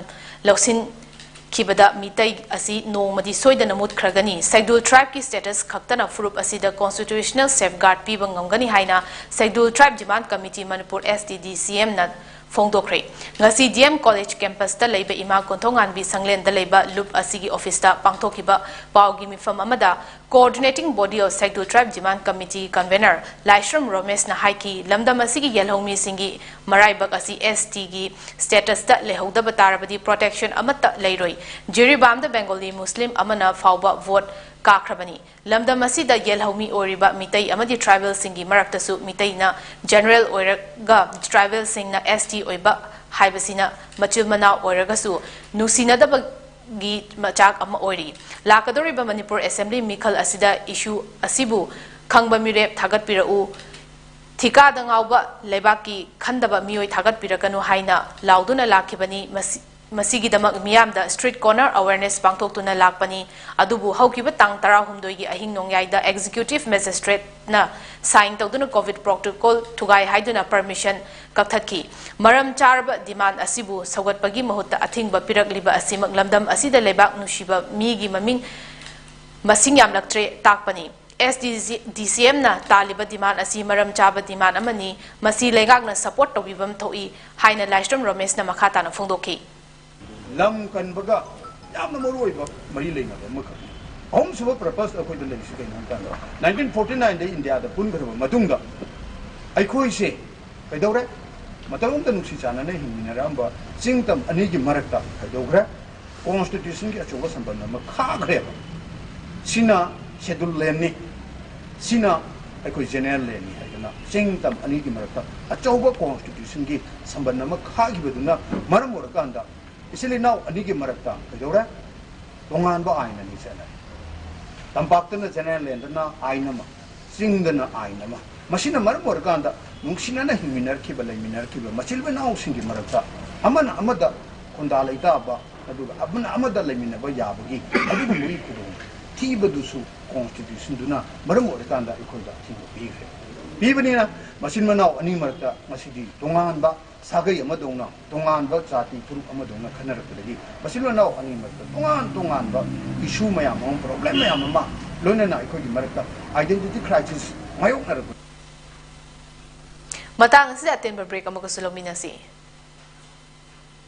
ꯂꯧꯁꯤꯟꯈꯤꯕꯗ ꯃꯤꯇꯩ ꯑꯁꯤ ꯅꯣꯡꯃꯗꯤ ꯁꯣꯏꯗꯅ ꯃꯨꯠꯈ꯭ꯔꯒꯅꯤ꯫ ꯁꯦꯗ꯭ꯌꯨꯜ ꯇ꯭ꯔꯥꯏꯕꯀꯤ ꯁ꯭ꯇꯦꯇꯁ ꯈꯛꯇꯅ ꯐꯨꯔꯨꯞ ꯑꯁꯤꯗ ꯀꯣꯟꯁꯇꯤꯇ꯭ꯌꯨꯁꯅꯦꯜ ꯁꯦꯐꯒꯥꯔꯗ ꯄꯤꯕ ꯉꯝꯒꯅꯤ ꯍꯥꯏꯅ ꯁꯦꯗ꯭ꯌꯨꯜ ꯇ꯭ꯔꯥꯏꯕ ꯗꯤꯃꯥꯟꯗ ꯀꯃꯤꯇꯤ ꯃꯅꯤꯄꯨꯔ, ꯑꯦꯁ ꯇꯤ ꯗꯤ ꯁꯤ ꯑꯦꯝꯅ ꯐꯣꯡꯗꯣꯛꯈ꯭ꯔꯦ꯫ ꯉꯁꯤ ꯗꯤ ꯑꯦꯝ ꯀꯣꯂꯦꯖ ꯀꯦꯝꯄꯁꯇ ꯂꯩꯕ ꯏꯃꯥ ꯀꯣꯟꯊꯧꯉꯥꯟꯕꯤ ꯁꯪꯂꯦꯟꯗ ꯂꯩꯕ ꯂꯨꯞ ꯑꯁꯤꯒꯤ ꯑꯣꯐꯤꯁꯇ ꯄꯥꯡꯊꯣꯛꯈꯤꯕ ꯄꯥꯎꯒꯤ ꯃꯤꯐꯝ ꯑꯃꯗ Coordinating Body of Scheduled Tribe Demand Committee Convener ꯂꯥꯏꯁ꯭ꯔꯝ ꯔꯣꯃꯦꯁꯅ ꯍꯥꯏꯈꯤ, ꯂꯝꯗꯝ ꯑꯁꯤꯒꯤ ꯌꯦꯜꯍꯧꯃꯤꯁꯤꯡꯒꯤ ꯃꯔꯥꯏꯕꯛ ꯑꯁꯤ ꯑꯦꯁ ꯇꯤꯒꯤ ꯁ꯭ꯇꯦꯇꯁꯇ ꯂꯩꯍꯧꯗꯕ ꯇꯥꯔꯕꯗꯤ ꯄ꯭ꯔꯣꯇꯦꯛꯁꯟ ꯑꯃꯠꯇ ꯂꯩꯔꯣꯏ꯫ ꯖꯤꯔꯤꯕꯥꯝꯗ ꯕꯦꯡꯒꯣꯂꯤ ꯃꯨꯁꯂꯤꯝ ꯑꯃꯅ ꯐꯥꯎꯕ ꯚꯣꯠ ꯀꯥꯈ꯭ꯔꯕꯅꯤ꯫ ꯂꯝꯗꯝ ꯑꯁꯤꯗ ꯌꯦꯜꯍꯧꯃꯤ ꯑꯣꯏꯔꯤꯕ ꯃꯤꯇꯩ ꯑꯃꯗꯤ ꯇ꯭ꯔꯥꯏꯕꯦꯜꯁꯤꯡꯒꯤ ꯃꯔꯛꯇꯁꯨ ꯃꯤꯇꯩꯅ ꯖꯦꯅꯔꯦꯜ ꯑꯣꯏꯔꯒ ꯇ꯭ꯔꯥꯏꯕꯦꯜꯁꯤꯡꯅ ꯑꯦꯁ ꯇꯤ ꯑꯣꯏꯕ ꯍꯥꯏꯕꯁꯤꯅ ꯃꯆꯤꯜ ꯃꯅꯥꯎ ꯑꯣꯏꯔꯒꯁꯨ ꯅꯨꯡꯁꯤꯅꯗꯕꯒꯤ ꯃꯆꯥꯛ ꯑꯃ ꯑꯣꯏꯔꯤ꯫ ꯂꯥꯛꯀꯗꯧꯔꯤꯕ ꯃꯅꯤꯄꯨꯔ ꯑꯦꯁꯦꯝꯕ꯭ꯂꯤ ꯃꯤꯈꯜ ꯑꯁꯤꯗ ꯏꯁꯨ ꯑꯁꯤꯕꯨ ꯈꯪꯕ ꯃꯤꯔꯦꯞ ꯊꯥꯒꯠꯄꯤꯔꯛꯎ꯫ ꯊꯤꯀꯥꯗ ꯉꯥꯎꯕ ꯂꯩꯕꯥꯛꯀꯤ ꯈꯟꯗꯕ ꯃꯤꯑꯣꯏ ꯊꯥꯒꯠꯄꯤꯔꯛꯀꯅꯨ ꯍꯥꯏꯅ ꯂꯥꯎꯗꯨꯅ ꯂꯥꯛꯈꯤꯕꯅꯤ꯫ ꯃꯁꯤ, ꯃꯁꯤꯒꯤꯗꯃꯛ ꯃꯤꯌꯥꯝꯗ street corner awareness ꯄꯥꯡꯊꯣꯛꯇꯨꯅ ꯂꯥꯛꯄꯅꯤ꯫ ꯑꯗꯨꯕꯨ ꯍꯧꯈꯤꯕ ꯇꯥꯡ ꯇꯔꯥꯍꯨꯝꯗꯣꯏꯒꯤ ꯑꯍꯤꯡ ꯅꯣꯡꯌꯥꯏꯗ executive magistrateꯅ sign ꯇꯧꯗꯨꯅ COVID protocol ꯊꯨꯒꯥꯏ ꯍꯥꯏꯗꯨꯅ permission ꯀꯛꯊꯠꯈꯤ꯫ ꯃꯔꯝ ꯆꯥꯔꯕ demand ꯑꯁꯤꯕꯨ ꯁꯧꯒꯠꯄꯒꯤ ꯃꯍꯨꯠꯇ ꯑꯊꯤꯡꯕ ꯄꯤꯔꯛꯂꯤꯕ ꯑꯁꯤꯃꯛ ꯂꯝꯗꯝ ꯑꯁꯤꯗ ꯂꯩꯕꯥꯛ ꯅꯨꯡꯁꯤꯕ ꯃꯤꯒꯤ ꯃꯃꯤꯡ ꯃꯁꯤꯡ ꯌꯥꯝꯂꯛꯇ꯭ꯔꯦ ꯇꯥꯛꯄꯅꯤ꯫ ꯑꯦꯁ ꯗꯤ ꯖꯤ, ꯗꯤ ꯁꯤ ꯑꯦꯝꯅ ꯇꯥꯜꯂꯤꯕ demand ꯑꯁꯤ ꯃꯔꯝ ꯆꯥꯕ demand ꯑꯃꯅꯤ, ꯃꯁꯤ ꯂꯩꯉꯥꯛꯅ support ꯇꯧꯕꯤꯕꯝ ꯊꯣꯛꯏ ꯍꯥꯏꯅ ꯂꯥꯏꯁ꯭ꯔꯝ ꯔꯣꯃꯦꯁꯅ ꯃꯈꯥ ꯇꯥꯅ ꯐꯣꯡꯗꯣꯛꯈꯤ꯫ ꯂꯝ ꯀꯟꯕꯒ ꯌꯥꯝꯅ ꯃꯔꯨ ꯑꯣꯏꯕ ꯃꯔꯤ ꯂꯩꯅꯕ ꯑꯃꯈꯛꯅꯤ꯫ ꯑꯍꯨꯝꯁꯨꯕ purpose ꯑꯩꯈꯣꯏꯗ ꯂꯩꯔꯤꯁꯤ ꯀꯩꯅꯣ ꯍꯥꯏ ꯀꯥꯟꯗ, nineteen forty nineꯗ ꯏꯟꯗꯤꯌꯥꯗ ꯄꯨꯟꯈ꯭ꯔꯕ ꯃꯇꯨꯡꯗ ꯑꯩꯈꯣꯏꯁꯦ ꯀꯩꯗꯧꯔꯦ? ꯃꯇꯝ ꯑꯃꯗ ꯅꯨꯡꯁꯤ ꯆꯥꯟꯅꯅ ꯍꯤꯡꯃꯤꯟꯅꯔꯝꯕ ꯆꯤꯡ ꯇꯝ ꯑꯅꯤꯒꯤ ꯃꯔꯛꯇ ꯈꯥꯏꯗꯣꯛꯈ꯭ꯔꯦ꯫ Constitutionꯒꯤ ꯑꯆꯧꯕ ꯁꯝꯕꯟ ꯑꯃ ꯈꯥꯈ꯭ꯔꯦꯕ꯫ ꯁꯤꯅ Scheduled Landꯅꯤ, ꯁꯤꯅ ꯑꯩꯈꯣꯏ General Landꯅꯤ ꯍꯥꯏꯗꯅ ꯆꯤꯡ ꯇꯝ ꯑꯅꯤꯒꯤ ꯃꯔꯛꯇ ꯑꯆꯧꯕ Constitutionꯒꯤ ꯁꯝꯕꯟ ꯑꯃ ꯈꯥꯈꯤꯕꯗꯨꯅ ꯃꯔꯝ ꯑꯣꯏꯔꯀꯥꯟꯗ ꯏꯆꯤꯜ ꯏꯅꯥꯎ ꯑꯅꯤꯒꯤ ꯃꯔꯛꯇ ꯀꯩꯗꯧꯔꯦ? ꯇꯣꯉꯥꯟꯕ ꯑꯥꯏꯟ ꯑꯅꯤ ꯆꯠꯅꯔꯦ꯫ ꯇꯝꯄꯥꯛꯇꯅ General Landꯇꯅ ꯑꯥꯏꯟ ꯑꯃ, ꯆꯤꯡꯗꯅ ꯑꯥꯏꯟ ꯑꯃ꯫ ꯃꯁꯤꯅ ꯃꯔꯝ ꯑꯣꯏꯔꯀꯥꯟꯗ ꯅꯨꯡꯁꯤꯅꯅ ꯍꯤꯡꯃꯤꯟꯅꯔꯛꯈꯤꯕ, ꯂꯩꯃꯤꯟꯅꯔꯛꯈꯤꯕ ꯃꯆꯤꯜ ꯃꯅꯥꯎꯁꯤꯡꯒꯤ ꯃꯔꯛꯇ ꯑꯃꯅ ꯑꯃꯗ ꯈꯣꯟꯗꯥ ꯂꯩꯇꯥꯕ, ꯑꯗꯨꯒ ꯑꯃꯅ ꯑꯃꯗ ꯂꯩꯃꯤꯟꯅꯕ ꯌꯥꯕꯒꯤ ꯑꯗꯨꯒꯨꯝꯕꯒꯤ ꯈꯨꯗꯣꯡ ꯊꯤꯕꯗꯨꯁꯨ Constitutionꯗꯨꯅ ꯃꯔꯝ ꯑꯣꯏꯔꯀꯥꯟꯗ ꯑꯩꯈꯣꯏꯗ ꯑꯊꯤꯡꯕ ꯄꯤꯈ꯭ꯔꯦ꯫ ꯄꯤꯕꯅꯤꯅ ꯃꯆꯤꯟ ꯃꯅꯥꯎ ꯑꯅꯤ ꯃꯔꯛꯇ ꯉꯁꯤꯗꯤ ꯇꯣꯉꯥꯟꯕ ꯁꯥꯒꯩ ꯑꯃꯗꯧꯅ, ꯇꯣꯉꯥꯟꯕ ꯖꯥꯇꯤ ꯐꯨꯔꯨꯞ ꯑꯃꯗꯧꯅ ꯈꯟꯅꯔꯛꯄꯗꯒꯤ ꯃꯆꯤꯟ ꯃꯅꯥꯎ ꯑꯅꯤ ꯃꯔꯛꯇ ꯇꯣꯉꯥꯟ ꯇꯣꯉꯥꯟꯕ issue ꯃꯌꯥꯝ ꯑꯃ, problem ꯃꯌꯥꯝ ꯑꯃ, ꯂꯣꯏꯅꯅ ꯑꯩꯈꯣꯏꯒꯤ ꯃꯔꯛꯇ identity crisis ꯃꯥꯌꯣꯛꯅꯔꯛꯄ꯫ ꯃꯇꯥꯡ ꯑꯁꯤꯗ ꯑꯇꯦꯟꯕ break ꯑꯃꯒꯁꯨ ꯂꯧꯃꯤꯟꯅꯁꯤ꯫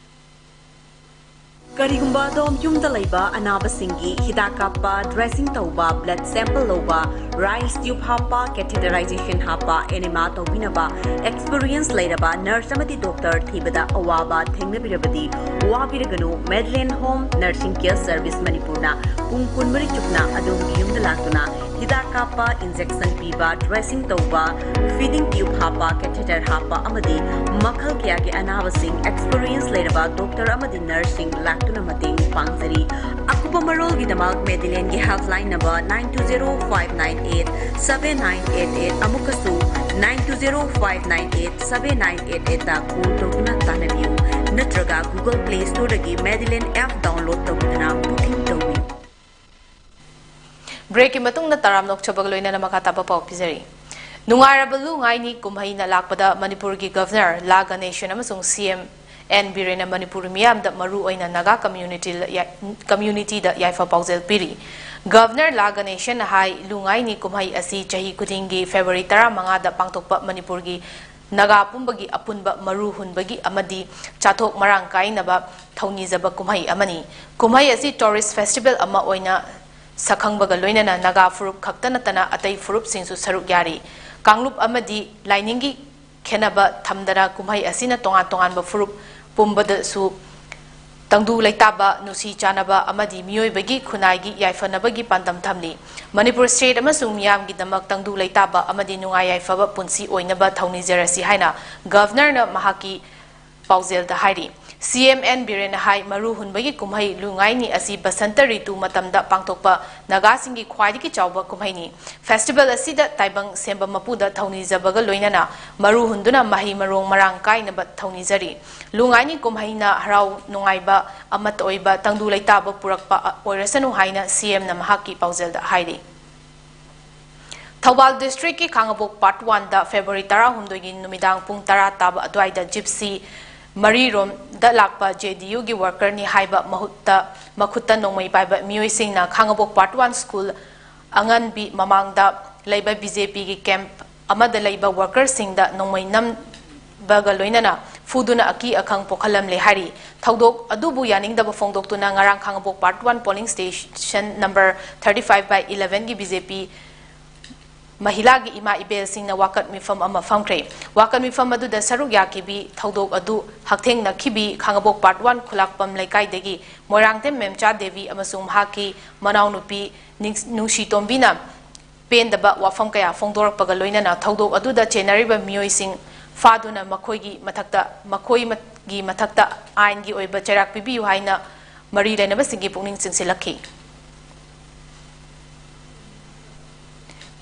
ꯀꯔꯤꯒꯨꯝꯕ ꯑꯗꯣꯝ ꯌꯨꯝꯗ ꯂꯩꯕ ꯑꯅꯥꯕꯁꯤꯡꯒꯤ ꯍꯤꯗꯥꯛ ꯀꯥꯞꯄ, dressing ꯇꯧꯕ, blood sample ꯂꯧꯕ, rice tube ꯍꯥꯞꯄ, catheterization ꯍꯥꯞꯄ, enema ꯇꯧꯕꯤꯅꯕ experience ꯂꯩꯔꯕ nurse ꯑꯃꯗꯤ doctor ꯊꯤꯕꯗ ꯑꯋꯥꯕ ꯊꯦꯡꯅꯕꯤꯔꯕꯗꯤ, ꯋꯥꯕꯤꯔꯒꯅꯨ꯫ Madeline Home Nursing Care Service ꯃꯅꯤꯄꯨꯔꯅ ꯄꯨꯡ ꯀꯨꯟꯃꯔꯤ ꯆꯨꯞꯅ ꯑꯗꯣꯝꯒꯤ ꯌꯨꯝꯗ ꯂꯥꯛꯇꯨꯅ ꯍꯤꯗꯥꯛ ꯀꯥꯞꯄ, injection ꯄꯤꯕ, dressing ꯇꯧꯕ, feeding tube ꯍꯥꯞꯄ, catheter ꯍꯥꯞꯄ ꯑꯃꯗꯤ ꯃꯈꯜ ꯀꯌꯥꯒꯤ ꯑꯅꯥꯕꯁꯤꯡ experience ꯂꯩꯔꯕ doctor ꯑꯃꯗꯤ nurseꯁꯤꯡ ꯂꯥꯛꯇꯨꯅ ꯃꯇꯦꯡ ꯄꯥꯡꯖꯔꯤ꯫ ꯑꯀꯨꯞꯄ ꯃꯔꯣꯜꯒꯤꯗꯃꯛ Madelineꯒꯤ helpline number nine two zero five nine eight seven nine eight eight, ꯑꯃꯨꯛꯀꯁꯨ nine two zero five nine eight seven nine eight eightꯇ call ꯇꯧꯗꯨꯅ ꯇꯥꯟꯅꯕꯤꯌꯨ, ꯅꯠꯇ꯭ꯔꯒ Google Play Storeꯗꯒꯤ Madeline app download ꯇꯧꯕꯤꯗꯨꯅ booking ꯇꯧꯕꯤꯌꯨ꯫ Breakꯀꯤ ꯃꯇꯨꯡꯗ ꯇꯔꯥꯝ ꯅꯣꯛꯆꯕꯒ ꯂꯣꯏꯅꯅ ꯃꯈꯥ ꯇꯥꯕ ꯄꯥꯎ ꯄꯤꯖꯔꯤ꯫ ꯅꯨꯡꯉꯥꯏꯔꯕ ꯂꯨ ꯉꯥꯏꯅꯤ ꯀꯨꯝꯍꯩꯅ ꯂꯥꯛꯄꯗ ꯃꯅꯤꯄꯨꯔꯒꯤ Governor ꯂꯥ ꯒꯅꯦꯁꯟ ꯑꯃꯁꯨꯡ CM N ꯕꯤꯔꯦꯟꯅ ꯃꯅꯤꯄꯨꯔ ꯃꯤꯌꯥꯝꯗ ꯃꯔꯨ ꯑꯣꯏꯅ ꯅꯥꯒꯥ community ꯌꯥ-, communityꯗ ꯌꯥꯏꯐ ꯄꯥꯎꯖꯦꯜ ꯄꯤꯔꯤ꯫ Governor ꯂꯥ ꯒꯅꯦꯁꯟꯅ ꯍꯥꯏ, ꯂꯨ ꯉꯥꯏꯅꯤ ꯀꯨꯝꯍꯩ ꯑꯁꯤ ꯆꯍꯤ ꯈꯨꯗꯤꯡꯒꯤ February ꯇꯔꯥꯃꯉꯥꯗ ꯄꯥꯡꯊꯣꯛꯄ ꯃꯅꯤꯄꯨꯔꯒꯤ ꯅꯥꯒꯥ ꯄꯨꯝꯕꯒꯤ ꯑꯄꯨꯟꯕ ꯃꯔꯨ ꯍꯨꯟꯕꯒꯤ ꯑꯃꯗꯤ ꯆꯥꯊꯣꯛ ꯃꯔꯥꯡ ꯀꯥꯏꯅꯕ ꯊꯧꯅꯤꯖꯕ ꯀꯨꯝꯍꯩ ꯑꯃꯅꯤ꯫ ꯀꯨꯝꯍꯩ ꯑꯁꯤ tourist festival ꯑꯃ ꯑꯣꯏꯅ ꯁꯛꯈꯪꯕꯒ ꯂꯣꯏꯅꯅ ꯅꯥꯒꯥ ꯐꯨꯔꯨꯞ ꯈꯛꯇ ꯅꯠꯇꯅ ꯑꯇꯩ ꯐꯨꯔꯨꯞꯁꯤꯡꯁꯨ ꯁꯔꯨꯛ ꯌꯥꯔꯤ꯫ ꯀꯥꯡꯂꯨꯞ ꯑꯃꯗꯤ ꯂꯥꯏꯅꯤꯡꯒꯤ ꯈꯦꯟꯅꯕ ꯊꯝꯗꯅ ꯀꯨꯝꯍꯩ ꯑꯁꯤꯅ ꯇꯣꯉꯥꯟ ꯇꯣꯉꯥꯟꯕ ꯐꯨꯔꯨꯞ ꯄꯨꯝꯕꯗꯁꯨ ꯇꯪꯗꯨ ꯂꯩꯇꯥꯕ, ꯅꯨꯡꯁꯤ ꯆꯥꯟꯅꯕ ꯑꯃꯗꯤ ꯃꯤꯑꯣꯏꯕꯒꯤ ꯈꯨꯟꯅꯥꯏꯒꯤ ꯌꯥꯏꯐꯅꯕꯒꯤ ꯄꯥꯟꯗꯝ ꯊꯝꯂꯤ꯫ ꯃꯅꯤꯄꯨꯔ ꯁ꯭ꯇꯦꯠ ꯑꯃꯁꯨꯡ ꯃꯤꯌꯥꯝꯒꯤꯗꯃꯛ ꯇꯪꯗꯨ ꯂꯩꯇꯥꯕ ꯑꯃꯗꯤ ꯅꯨꯡꯉꯥꯏ ꯌꯥꯏꯐꯕ ꯄꯨꯟꯁꯤ ꯑꯣꯏꯅꯕ ꯊꯧꯅꯤꯖꯔꯁꯤ ꯍꯥꯏꯅ ꯒꯚꯔꯅꯔꯅ ꯃꯍꯥꯛꯀꯤ ꯄꯥꯎꯖꯦꯜꯗ ꯍꯥꯏꯔꯤ꯫ ꯁꯤ ꯑꯦꯝ ꯑꯦꯟ ꯕꯤꯔꯦꯟꯅ ꯍꯥꯏ, ꯃꯔꯨ ꯍꯨꯟꯕꯒꯤ ꯀꯨꯝꯍꯩ ꯂꯨꯉꯥꯏꯅꯤ ꯑꯁꯤ ꯕꯁꯟꯇ ꯔꯤꯇꯨ ꯃꯇꯝꯗ ꯄꯥꯡꯊꯣꯛꯄ ꯅꯥꯒꯥꯁꯤꯡꯒꯤ ꯈ꯭ꯋꯥꯏꯗꯒꯤ ꯆꯥꯎꯕ ꯀꯨꯝꯍꯩꯅꯤ꯫ ꯐꯦꯁꯇꯤꯚꯦꯜ ꯑꯁꯤꯗ ꯇꯥꯏꯕꯪ ꯁꯦꯝꯕ ꯃꯄꯨꯗ ꯊꯧꯅꯤꯖꯕꯒ ꯂꯣꯏꯅꯅ ꯃꯔꯨ ꯍꯨꯟꯗꯨꯅ ꯃꯍꯩ ꯃꯔꯣꯡ ꯃꯔꯥꯡ ꯀꯥꯏꯅꯕ ꯊꯧꯅꯤꯖꯔꯤ꯫ ꯂꯨꯉꯥꯏꯅꯤ ꯀꯨꯝꯍꯩꯅ ꯍꯔꯥꯎ ꯅꯨꯡꯉꯥꯏꯕ, ꯑꯃꯠꯇ ꯑꯣꯏꯕ ꯇꯪꯗꯨ ꯂꯩꯇꯥꯕ ꯄꯨꯔꯛꯄ ꯑꯣꯏꯔꯁꯅꯨ ꯍꯥꯏꯅ ꯁꯤ ꯑꯦꯝꯅ ꯃꯍꯥꯛꯀꯤ ꯄꯥꯎꯖꯦꯜꯗ ꯍꯥꯏꯔꯤ꯫ ꯊꯧꯕꯥꯜ ꯗꯤꯁꯇ꯭ꯔꯤꯛꯀꯤ ꯈꯥꯉꯕꯣꯛ ꯄꯥꯔꯠ ꯋꯥꯟꯗ ꯐꯦꯕ꯭ꯔꯨꯋꯥꯔꯤ ꯇꯔꯥꯍꯨꯝꯗꯣꯏꯒꯤ ꯅꯨꯃꯤꯗꯥꯡ ꯄꯨꯡ ꯇꯔꯥ ꯇꯥꯕ ꯑꯗꯨꯋꯥꯏꯗ ꯖꯤꯞꯁꯤ ꯃꯔꯤꯔꯣꯝꯗ ꯂꯥꯛꯄ ꯖꯦ ꯗꯤ ꯌꯨꯒꯤ ꯋꯥꯔꯀꯔꯅꯤ ꯍꯥꯏꯕ ꯃꯍꯨꯠꯇ, ꯃꯈꯨꯠꯇ ꯅꯣꯡꯃꯩ ꯄꯥꯏꯕ ꯃꯤꯑꯣꯏꯁꯤꯡꯅ ꯈꯥꯉꯕꯣꯛ ꯄꯥꯔꯠ ꯋꯥꯟ ꯁ꯭ꯀꯨꯜ ꯑꯉꯟꯕꯤ ꯃꯃꯥꯡꯗ ꯂꯩꯕ ꯕꯤ ꯖꯦ ꯄꯤꯒꯤ ꯀꯦꯝꯞ ꯑꯃꯗ ꯂꯩꯕ ꯋꯥꯔꯀꯔꯁꯤꯡꯗ ꯅꯣꯡꯃꯩ ꯅꯝꯕꯒ ꯂꯣꯏꯅꯅ ꯐꯨꯗꯨꯅ ꯑꯀꯤ ꯑꯈꯪ ꯄꯣꯛꯍꯜꯂꯝꯂꯦ ꯍꯥꯏꯔꯤ꯫ ꯊꯧꯗꯣꯛ ꯑꯗꯨꯕꯨ ꯌꯥꯅꯤꯡꯗꯕ ꯐꯣꯡꯗꯣꯛꯇꯨꯅ ꯉꯔꯥꯡ Khangabok part one polling station number thirty five by ꯏꯂꯦꯚꯦꯟꯒꯤ ꯕꯤ ꯖꯦ ꯄꯤ ꯃꯍꯤꯂꯥꯒꯤ ꯏꯃꯥ ꯏꯕꯦꯜꯁꯤꯡꯅ ꯋꯥꯀꯠ ꯃꯤꯐꯝ ꯑꯃ ꯐꯝꯈ꯭ꯔꯦ꯫ ꯋꯥꯀꯠ ꯃꯤꯐꯝ ꯑꯗꯨꯗ ꯁꯔꯨꯛ ꯌꯥꯈꯤꯕꯤ ꯊꯧꯗꯣꯛ ꯑꯗꯨ ꯍꯛꯊꯦꯡꯅꯈꯤꯕꯤ ꯈꯥꯉꯕꯣꯛ ꯄꯥꯔꯠ ꯋꯥꯟ ꯈꯨꯂꯥꯛꯄꯝ ꯂꯩꯀꯥꯏꯗꯒꯤ ꯃꯣꯏꯔꯥꯡꯊꯦꯝ ꯃꯦꯝꯆꯥ ꯗꯦꯕꯤ ꯑꯃꯁꯨꯡ ꯃꯍꯥꯛꯀꯤ ꯃꯅꯥꯎꯅꯨꯄꯤ ꯅꯤꯡ-, ꯅꯨꯡꯁꯤꯇꯣꯝꯕꯤꯅ ꯄꯦꯟꯗꯕ ꯋꯥꯐꯝ ꯀꯌꯥ ꯐꯣꯡꯗꯣꯔꯛꯄꯒ ꯂꯣꯏꯅꯅ ꯊꯧꯗꯣꯛ ꯑꯗꯨꯗ ꯆꯦꯟꯅꯔꯤꯕ ꯃꯤꯑꯣꯏꯁꯤꯡ ꯐꯥꯗꯨꯅ ꯃꯈꯣꯏꯒꯤ ꯃꯊꯛꯇ, ꯃꯈꯣꯏꯒꯤ ꯃꯊꯛꯇ ꯑꯥꯏꯟꯒꯤ ꯑꯣꯏꯕ ꯆꯩꯔꯥꯛ ꯄꯤꯕꯤꯌꯨ ꯍꯥꯏꯅ ꯃꯔꯤ ꯂꯩꯅꯕꯁꯤꯡꯒꯤ ꯄꯨꯛꯅꯤꯡ ꯆꯤꯡꯁꯤꯜꯂꯛꯈꯤ꯫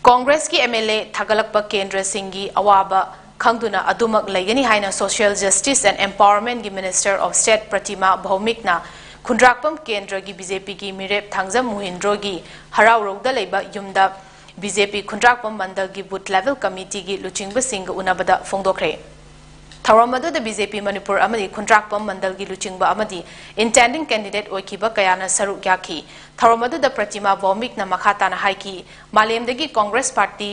ꯀꯣꯡꯒ꯭ꯔꯦꯁꯀꯤ ꯑꯦꯝ ꯑꯦꯜ ꯑꯦ ꯊꯥꯒꯠꯂꯛꯄ ꯀꯦꯟꯗ꯭ꯔꯁꯤꯡꯒꯤ ꯑꯋꯥꯕ ꯈꯪꯗꯨꯅ ꯑꯗꯨꯃꯛ ꯂꯩꯒꯅꯤ ꯍꯥꯏꯅ Social Justice and Empowerment ꯒꯤ Minister of State ꯄ꯭ꯔꯇꯤꯃꯥ ꯚꯧꯃꯤꯛꯅ ꯈꯨꯟꯗ꯭ꯔꯥꯛꯄꯝ ꯀꯦꯟꯗ꯭ꯔꯒꯤ ꯕꯤ ꯖꯦ ꯄꯤꯒꯤ ꯃꯤꯔꯦꯞ ꯊꯥꯡꯖꯝ ꯃꯨꯍꯤꯟꯗ꯭ꯔꯣꯒꯤ ꯍꯔꯥꯎꯔꯧꯗ ꯂꯩꯕ ꯌꯨꯝꯗ ꯕꯤ ꯖꯦ ꯄꯤ ꯈꯨꯟꯗ꯭ꯔꯥꯛꯄꯝ ꯃꯟꯗꯜꯒꯤ ꯕꯨꯊ ꯂꯦꯚꯦꯜ ꯀꯃꯤꯇꯤꯒꯤ ꯂꯨꯆꯤꯡꯕꯁꯤꯡꯒ ꯎꯅꯕꯗ ꯐꯣꯡꯗꯣꯛꯈ꯭ꯔꯦ꯫ ꯊꯧꯔꯝ ꯑꯗꯨꯗ ꯕꯤ ꯖꯦ ꯄꯤ ꯃꯅꯤꯄꯨꯔ ꯑꯃꯗꯤ ꯈꯨꯟꯗ꯭ꯔꯥꯛꯄꯝ ꯃꯟꯗꯜꯒꯤ ꯂꯨꯆꯤꯡꯕ ꯑꯃꯗꯤ intending candidate ꯑꯣꯏꯈꯤꯕ ꯀꯌꯥꯅ ꯁꯔꯨꯛ ꯌꯥꯈꯤ꯫ ꯊꯧꯔꯝ ꯑꯗꯨꯗ ꯄ꯭ꯔꯇꯤꯃꯥ ꯚꯧꯃꯤꯛꯅ ꯃꯈꯥ ꯇꯥꯅ ꯍꯥꯏꯈꯤ, ꯃꯥꯂꯦꯝꯗꯒꯤ ꯀꯣꯡꯒ꯭ꯔꯦꯁ ꯄꯥꯔꯇꯤ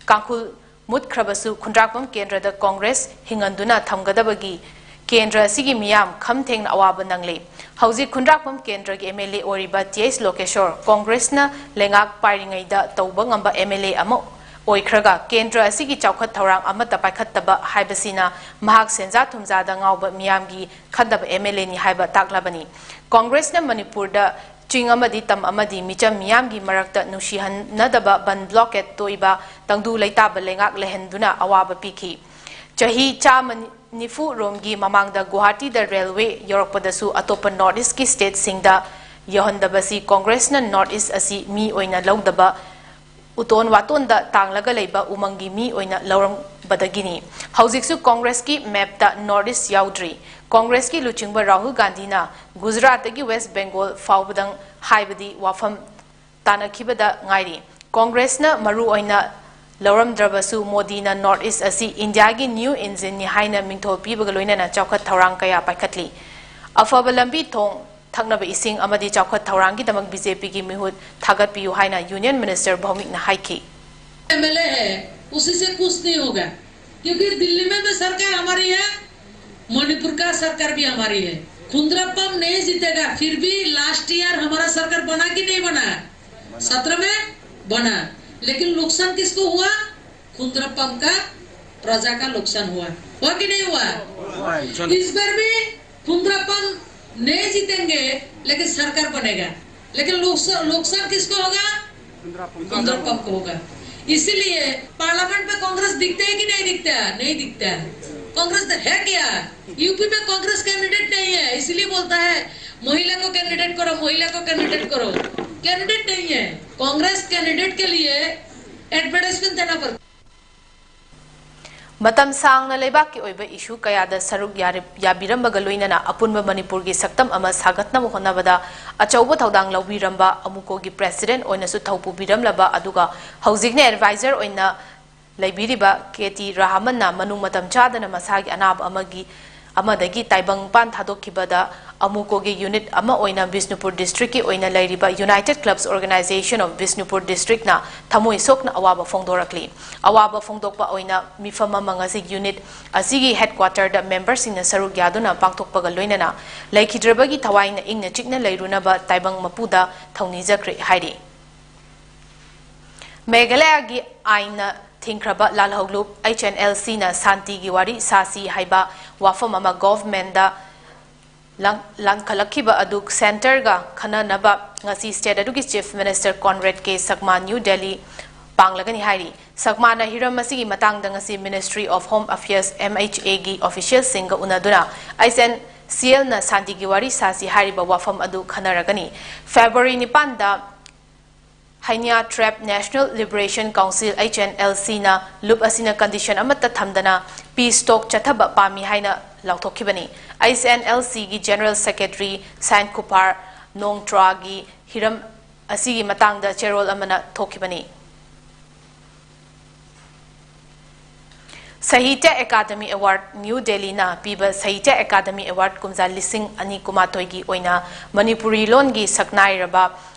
ꯀꯥꯡꯈꯨꯜ ꯃꯨꯠꯈ꯭ꯔꯕꯁꯨ ꯈꯨꯟꯗ꯭ꯔꯥꯛꯄꯝ ꯀꯦꯟꯗ꯭ꯔꯗ ꯀꯣꯡꯒ꯭ꯔꯦꯁ ꯍꯤꯡꯍꯟꯗꯨꯅ ꯊꯝꯒꯗꯕꯒꯤ ꯀꯦꯟꯗ꯭ꯔ ꯑꯁꯤꯒꯤ ꯃꯤꯌꯥꯝ ꯈꯝ ꯊꯦꯡꯅ ꯑꯋꯥꯕ ꯅꯪꯂꯤ꯫ ꯍꯧꯖꯤꯛ ꯈꯨꯟꯗ꯭ꯔꯥꯛꯄꯝ ꯀꯦꯟꯗ꯭ꯔꯒꯤ ꯑꯦꯝ ꯑꯦꯜ ꯑꯦ ꯑꯣꯏꯔꯤꯕ ꯇꯤ ꯑꯩꯆ ꯂꯣꯀꯦꯁꯣꯔ ꯀꯣꯡꯒ꯭ꯔꯦꯁꯅ ꯂꯩꯉꯥꯛ ꯄꯥꯏꯔꯤꯉꯩꯗ ꯇꯧꯕ ꯉꯝꯕ ꯑꯦꯝ ꯑꯦꯜ ꯑꯦ ꯑꯃ ꯑꯣꯏꯈ꯭ꯔꯒ ꯀꯦꯟꯗ꯭ꯔ ꯑꯁꯤꯒꯤ ꯆꯥꯎꯈꯠ ꯊꯧꯔꯥꯡ ꯑꯃꯠꯇ ꯄꯥꯏꯈꯠꯇꯕ ꯍꯥꯏꯕꯁꯤꯅ ꯃꯍꯥꯛ ꯁꯦꯟꯖꯥ ꯊꯨꯝꯖꯥꯗ ꯉꯥꯎꯕ ꯃꯤꯌꯥꯝꯒꯤ ꯈꯟꯗꯕ ꯑꯦꯝ ꯑꯦꯜ ꯑꯦꯅꯤ ꯍꯥꯏꯕ ꯇꯥꯛꯂꯕꯅꯤ꯫ ꯀꯣꯡꯒ꯭ꯔꯦꯁꯅ ꯃꯅꯤꯄꯨꯔꯗ ꯆꯤꯡ ꯑꯃꯗꯤ ꯇꯝ ꯑꯃꯗꯤ ꯃꯤꯆꯝ ꯃꯤꯌꯥꯝꯒꯤ ꯃꯔꯛꯇ ꯅꯨꯡꯁꯤꯍꯟꯅꯗꯕ ꯕꯟ ꯕ꯭ꯂꯣꯀꯦꯠ ꯇꯣꯛꯏꯕ ꯇꯪꯗꯨ ꯂꯩꯇꯥꯕ ꯂꯩꯉꯥꯛ ꯂꯩꯍꯟꯗꯨꯅ ꯑꯋꯥꯕ ꯄꯤꯈꯤ꯫ ꯆꯍꯤ ꯆꯥꯝꯃ ꯅꯤꯐꯨ ꯔꯣꯝꯒꯤ ꯃꯃꯥꯡꯗ ꯒꯨꯋꯥꯍꯥꯇꯤꯗ ꯔꯦꯜꯋꯦ ꯌꯧꯔꯛꯄꯗꯁꯨ ꯑꯇꯣꯞꯄ ꯅꯣꯔꯠ ꯏꯁꯀꯤ ꯁ꯭ꯇꯦꯠꯁꯤꯡꯗ ꯌꯧꯍꯟꯗꯕꯁꯤ ꯀꯣꯡꯒ꯭ꯔꯦꯁꯅ ꯅꯣꯔꯠ ꯏꯁ ꯑꯁꯤ ꯃꯤ ꯑꯣꯏꯅ ꯂꯧꯗꯕ ꯎꯇꯣꯟ ꯋꯥꯇꯣꯟꯗ ꯇꯥꯡꯂꯒ ꯂꯩꯕ ꯎꯃꯪꯒꯤ ꯃꯤ ꯑꯣꯏꯅ ꯂꯧꯔꯝꯕꯗꯒꯤꯅꯤ꯫ ꯍꯧꯖꯤꯛꯁꯨ ꯀꯣꯡꯒ꯭ꯔꯦꯁꯀꯤ ꯃꯦꯞꯇ ꯅꯣꯔꯠ ꯏꯁ ꯌꯥꯎꯗ꯭ꯔꯤ꯫ ꯀꯣꯡꯒ꯭ꯔꯦꯁꯀꯤ ꯂꯨꯆꯤꯡꯕ ꯔꯥꯍꯨꯜ ꯒꯥꯟꯙꯤꯅ ꯒꯨꯖꯔꯥꯠꯇꯒꯤ ꯋꯦꯁ ꯕꯦꯡꯒꯣꯜ ꯐꯥꯎꯕꯗꯪ ꯍꯥꯏꯕꯗꯤ ꯋꯥꯐꯝ ꯇꯥꯅꯈꯤꯕꯗ ꯉꯥꯏꯔꯤ꯫ ꯀꯣꯡꯒ꯭ꯔꯦꯁꯅ ꯃꯔꯨ ꯑꯣꯏꯅ ꯂꯧꯔꯝꯗ꯭ꯔꯕꯁꯨ ꯃꯣꯗꯤꯅ ꯅꯣꯔꯠ ꯏꯁ ꯑꯁꯤ ꯏꯟꯗꯤꯌꯥꯒꯤ ꯅ꯭ꯌꯨ ꯏꯟꯖꯤꯟꯅꯤ ꯍꯥꯏꯅ ꯃꯤꯡꯊꯣꯜ ꯄꯤꯕꯒ ꯂꯣꯏꯅꯅ ꯆꯥꯎꯈꯠ ꯊꯧꯔꯥꯡ ꯀꯌꯥ ꯄꯥꯏꯈꯠꯂꯤ꯫ ꯑꯐꯕ ꯂꯝꯕꯤ ꯊꯣꯡ, ꯊꯛꯅꯕ ꯏꯁꯤꯡ ꯑꯃꯗꯤ ꯆꯥꯎꯈꯠ ꯊꯧꯔꯥꯡꯒꯤꯗꯃꯛ ꯕꯤ ꯖꯦ ꯄꯤꯒꯤ ꯃꯤꯍꯨꯠ ꯊꯥꯒꯠꯄꯤꯌꯨ ꯍꯥꯏꯅ ꯌꯨꯅꯤꯌꯟ ꯃꯤꯅꯤꯁꯇꯔ ꯚꯧꯃꯤꯛꯅ ꯍꯥꯏꯈꯤ꯫ एमएलए है, उसी से कुछ नहीं होगा, क्योंकि दिल्ली में भी सरकार हमारी है, मणिपुर का सरकार भी हमारी है। खुंद्राप्पम नहीं जीतेगा, फिर भी लास्ट ईयर हमारा सरकार बना कि नहीं बना? सत्रह में बना, लेकिन नुकसान किसको हुआ? खुंद्राप्पम का, प्रजा का नुकसान हुआ, हुआ कि नहीं हुआ? इस बार भी खुंद्राप्पम नहीं जीतेंगे, लेकिन सरकार बनेगा, लेकिन नुकसान, नुकसान किसको होगा? खुंद्राप्पम को होगा। इसीलिए पार्लियामेंट में कांग्रेस दिखते है कि नहीं दिखता? नहीं दिखता। कांग्रेस तो है क्या? यूपी में कांग्रेस कैंडिडेट नहीं है, इसलिए बोलता है महिला को कैंडिडेट करो, महिला को कैंडिडेट करो। कैंडिडेट नहीं है। कांग्रेस कैंडिडेट के लिए एडवर्टाइजमेंट देना पड़ता है। ꯃꯇꯝ ꯁꯥꯡꯅ ꯂꯩꯕꯥꯛꯀꯤ ꯑꯣꯏꯕ ꯏꯁꯨ ꯀꯌꯥꯗ ꯁꯔꯨꯛ ꯌꯥꯔꯤ-, ꯌꯥꯕꯤꯔꯝꯕꯒ ꯂꯣꯏꯅꯅ ꯑꯄꯨꯟꯕ ꯃꯅꯤꯄꯨꯔꯒꯤ ꯁꯛꯇꯝ ꯑꯃ ꯁꯥꯒꯠꯅꯕ ꯍꯣꯠꯅꯕꯗ ꯑꯆꯧꯕ ꯊꯧꯗꯥꯡ ꯂꯧꯕꯤꯔꯝꯕ ꯑꯃꯨꯀꯣꯒꯤ ꯄ꯭ꯔꯦꯁꯤꯗꯦꯟꯠ ꯑꯣꯏꯅꯁꯨ ꯊꯧ ꯄꯨꯕꯤꯔꯝꯂꯕ ꯑꯗꯨꯒ ꯍꯧꯖꯤꯛꯅ ꯑꯦꯗꯚꯥꯏꯖꯔ ꯑꯣꯏꯅ ꯂꯩꯕꯤꯔꯤꯕ ꯀꯦ ꯇꯤ ꯔꯥꯍꯃꯟꯅ ꯃꯅꯨꯡ ꯃꯇꯝ ꯆꯥꯗꯅ ꯃꯁꯥꯒꯤ ꯑꯅꯥꯕ ꯑꯃꯒꯤ ꯑꯃꯗꯒꯤ ꯇꯥꯏꯕꯪ ꯃꯄꯥꯟ ꯊꯥꯗꯣꯛꯈꯤꯕꯗ ꯑꯃꯨꯀꯣꯒꯤ ꯌꯨꯅꯤꯠ ꯑꯃ ꯑꯣꯏꯅ ꯕꯤꯁꯅꯨꯄꯨꯔ ꯗꯤꯁꯇ꯭ꯔꯤꯛꯀꯤ ꯑꯣꯏꯅ ꯂꯩꯔꯤꯕ United Clubs Organisation of Bishnupur Districtꯅ ꯊꯃꯣꯏ ꯁꯣꯛꯅ ꯑꯋꯥꯕ ꯐꯣꯡꯗꯣꯔꯛꯂꯤ꯫ ꯑꯋꯥꯕ ꯐꯣꯡꯗꯣꯛꯄ ꯑꯣꯏꯅ ꯃꯤꯐꯝ ꯑꯃ ꯉꯁꯤ ꯌꯨꯅꯤꯠ ꯑꯁꯤꯒꯤ ꯍꯦꯗꯀ꯭ꯋꯥꯇꯔꯗ ꯃꯦꯝꯕꯔꯁꯤꯡꯅ ꯁꯔꯨꯛ ꯌꯥꯗꯨꯅ ꯄꯥꯡꯊꯣꯛꯄꯒ ꯂꯣꯏꯅꯅ ꯂꯩꯈꯤꯗ꯭ꯔꯕꯒꯤ ꯊꯋꯥꯏꯅ ꯏꯪꯅ ꯆꯤꯛꯅ ꯂꯩꯔꯨꯅꯕ ꯇꯥꯏꯕꯪ ꯃꯄꯨꯗ ꯊꯧꯅꯤꯖꯈ꯭ꯔꯦ ꯍꯥꯏꯔꯤ꯫ ꯃꯦꯘꯥꯂꯌꯒꯤ ꯑꯥꯏꯟꯅ ꯊꯤꯡꯈ꯭ꯔꯕ ꯂꯥꯜꯍꯧꯂꯨꯞ H N L C ꯅ ꯁꯥꯟꯇꯤꯒꯤ ꯋꯥꯔꯤ ꯁꯥꯁꯤ ꯍꯥꯏꯕ ꯋꯥꯐꯝ ꯑꯃ ꯒꯣꯚꯔꯟꯃꯦꯟꯠꯗ ꯂꯪ-, ꯂꯪꯈꯠꯂꯛꯈꯤꯕ ꯑꯗꯨ ꯁꯦꯟꯇꯔꯒ ꯈꯟꯅꯅꯕ ꯉꯁꯤ ꯁ꯭ꯇꯦꯠ ꯑꯗꯨꯒꯤ ꯆꯤꯐ ꯃꯤꯅꯤꯁꯇꯔ ꯀꯣꯟꯔꯦꯗ ꯀꯦ ꯁꯛꯃꯥ ꯅ꯭ꯌꯨ ꯗꯦꯜꯂꯤ ꯄꯥꯡꯂꯒꯅꯤ ꯍꯥꯏꯔꯤ꯫ ꯁꯛꯃꯥꯅ ꯍꯤꯔꯝ ꯑꯁꯤꯒꯤ ꯃꯇꯥꯡꯗ ꯉꯁꯤ Ministry of Home Affairs, M H A ꯒꯤ ꯑꯣꯐꯤꯁꯤꯌꯦꯜꯁꯤꯡꯒ ꯎꯅꯗꯨꯅ H N C L ꯅ ꯁꯥꯟꯇꯤꯒꯤ ꯋꯥꯔꯤ ꯁꯥꯁꯤ ꯍꯥꯏꯔꯤꯕ ꯋꯥꯐꯝ ꯑꯗꯨ ꯈꯟꯅꯔꯒꯅꯤ꯫ ꯐꯦꯕ꯭ꯔꯨꯋꯥꯔꯤ ꯅꯤꯄꯥꯟꯗ ꯍꯩꯅ꯭ꯌꯥ ꯇ꯭ꯔꯦꯞ National Liberation Council, H N L C ꯅ ꯂꯨꯞ ꯑꯁꯤꯅ ꯀꯟꯗꯤꯁꯟ ꯑꯃꯠꯇ ꯊꯝꯗꯅ ꯄꯤꯁ ꯇꯣꯛ ꯆꯠꯊꯕ ꯄꯥꯝꯃꯤ ꯍꯥꯏꯅ ꯂꯥꯎꯊꯣꯛꯈꯤꯕꯅꯤ꯫ H N L C ꯒꯤ ꯖꯦꯅꯔꯦꯜ ꯁꯦꯀ꯭ꯔꯦꯇꯔꯤ ꯁꯥꯏꯟ ꯈꯨꯐꯥꯔ ꯅꯣꯡꯇ꯭ꯔꯥꯒꯤ ꯍꯤꯔꯝ ꯑꯁꯤꯒꯤ ꯃꯇꯥꯡꯗ ꯆꯦꯔꯣꯜ ꯑꯃꯅ ꯊꯣꯛꯈꯤꯕꯅꯤ꯫ ꯁꯥꯍꯤꯇ꯭ꯌ ꯑꯦꯀꯥꯗꯃꯤ ꯑꯦꯋꯥꯔꯗ, ꯅ꯭ꯌꯨ ꯗꯦꯜꯂꯤꯅ ꯄꯤꯕ ꯁꯥꯍꯤꯇ꯭ꯌ ꯑꯦꯀꯥꯗꯃꯤ ꯑꯦꯋꯥꯔꯗ ꯀꯨꯝꯖꯥ ꯂꯤꯁꯤꯡ ꯑꯅꯤ ꯀꯨꯟꯃꯥꯊꯣꯏꯒꯤ ꯑꯣꯏꯅ ꯃꯅꯤꯄꯨꯔꯤ ꯂꯣꯟꯒꯤ ꯁꯛꯅꯥꯏꯔꯕ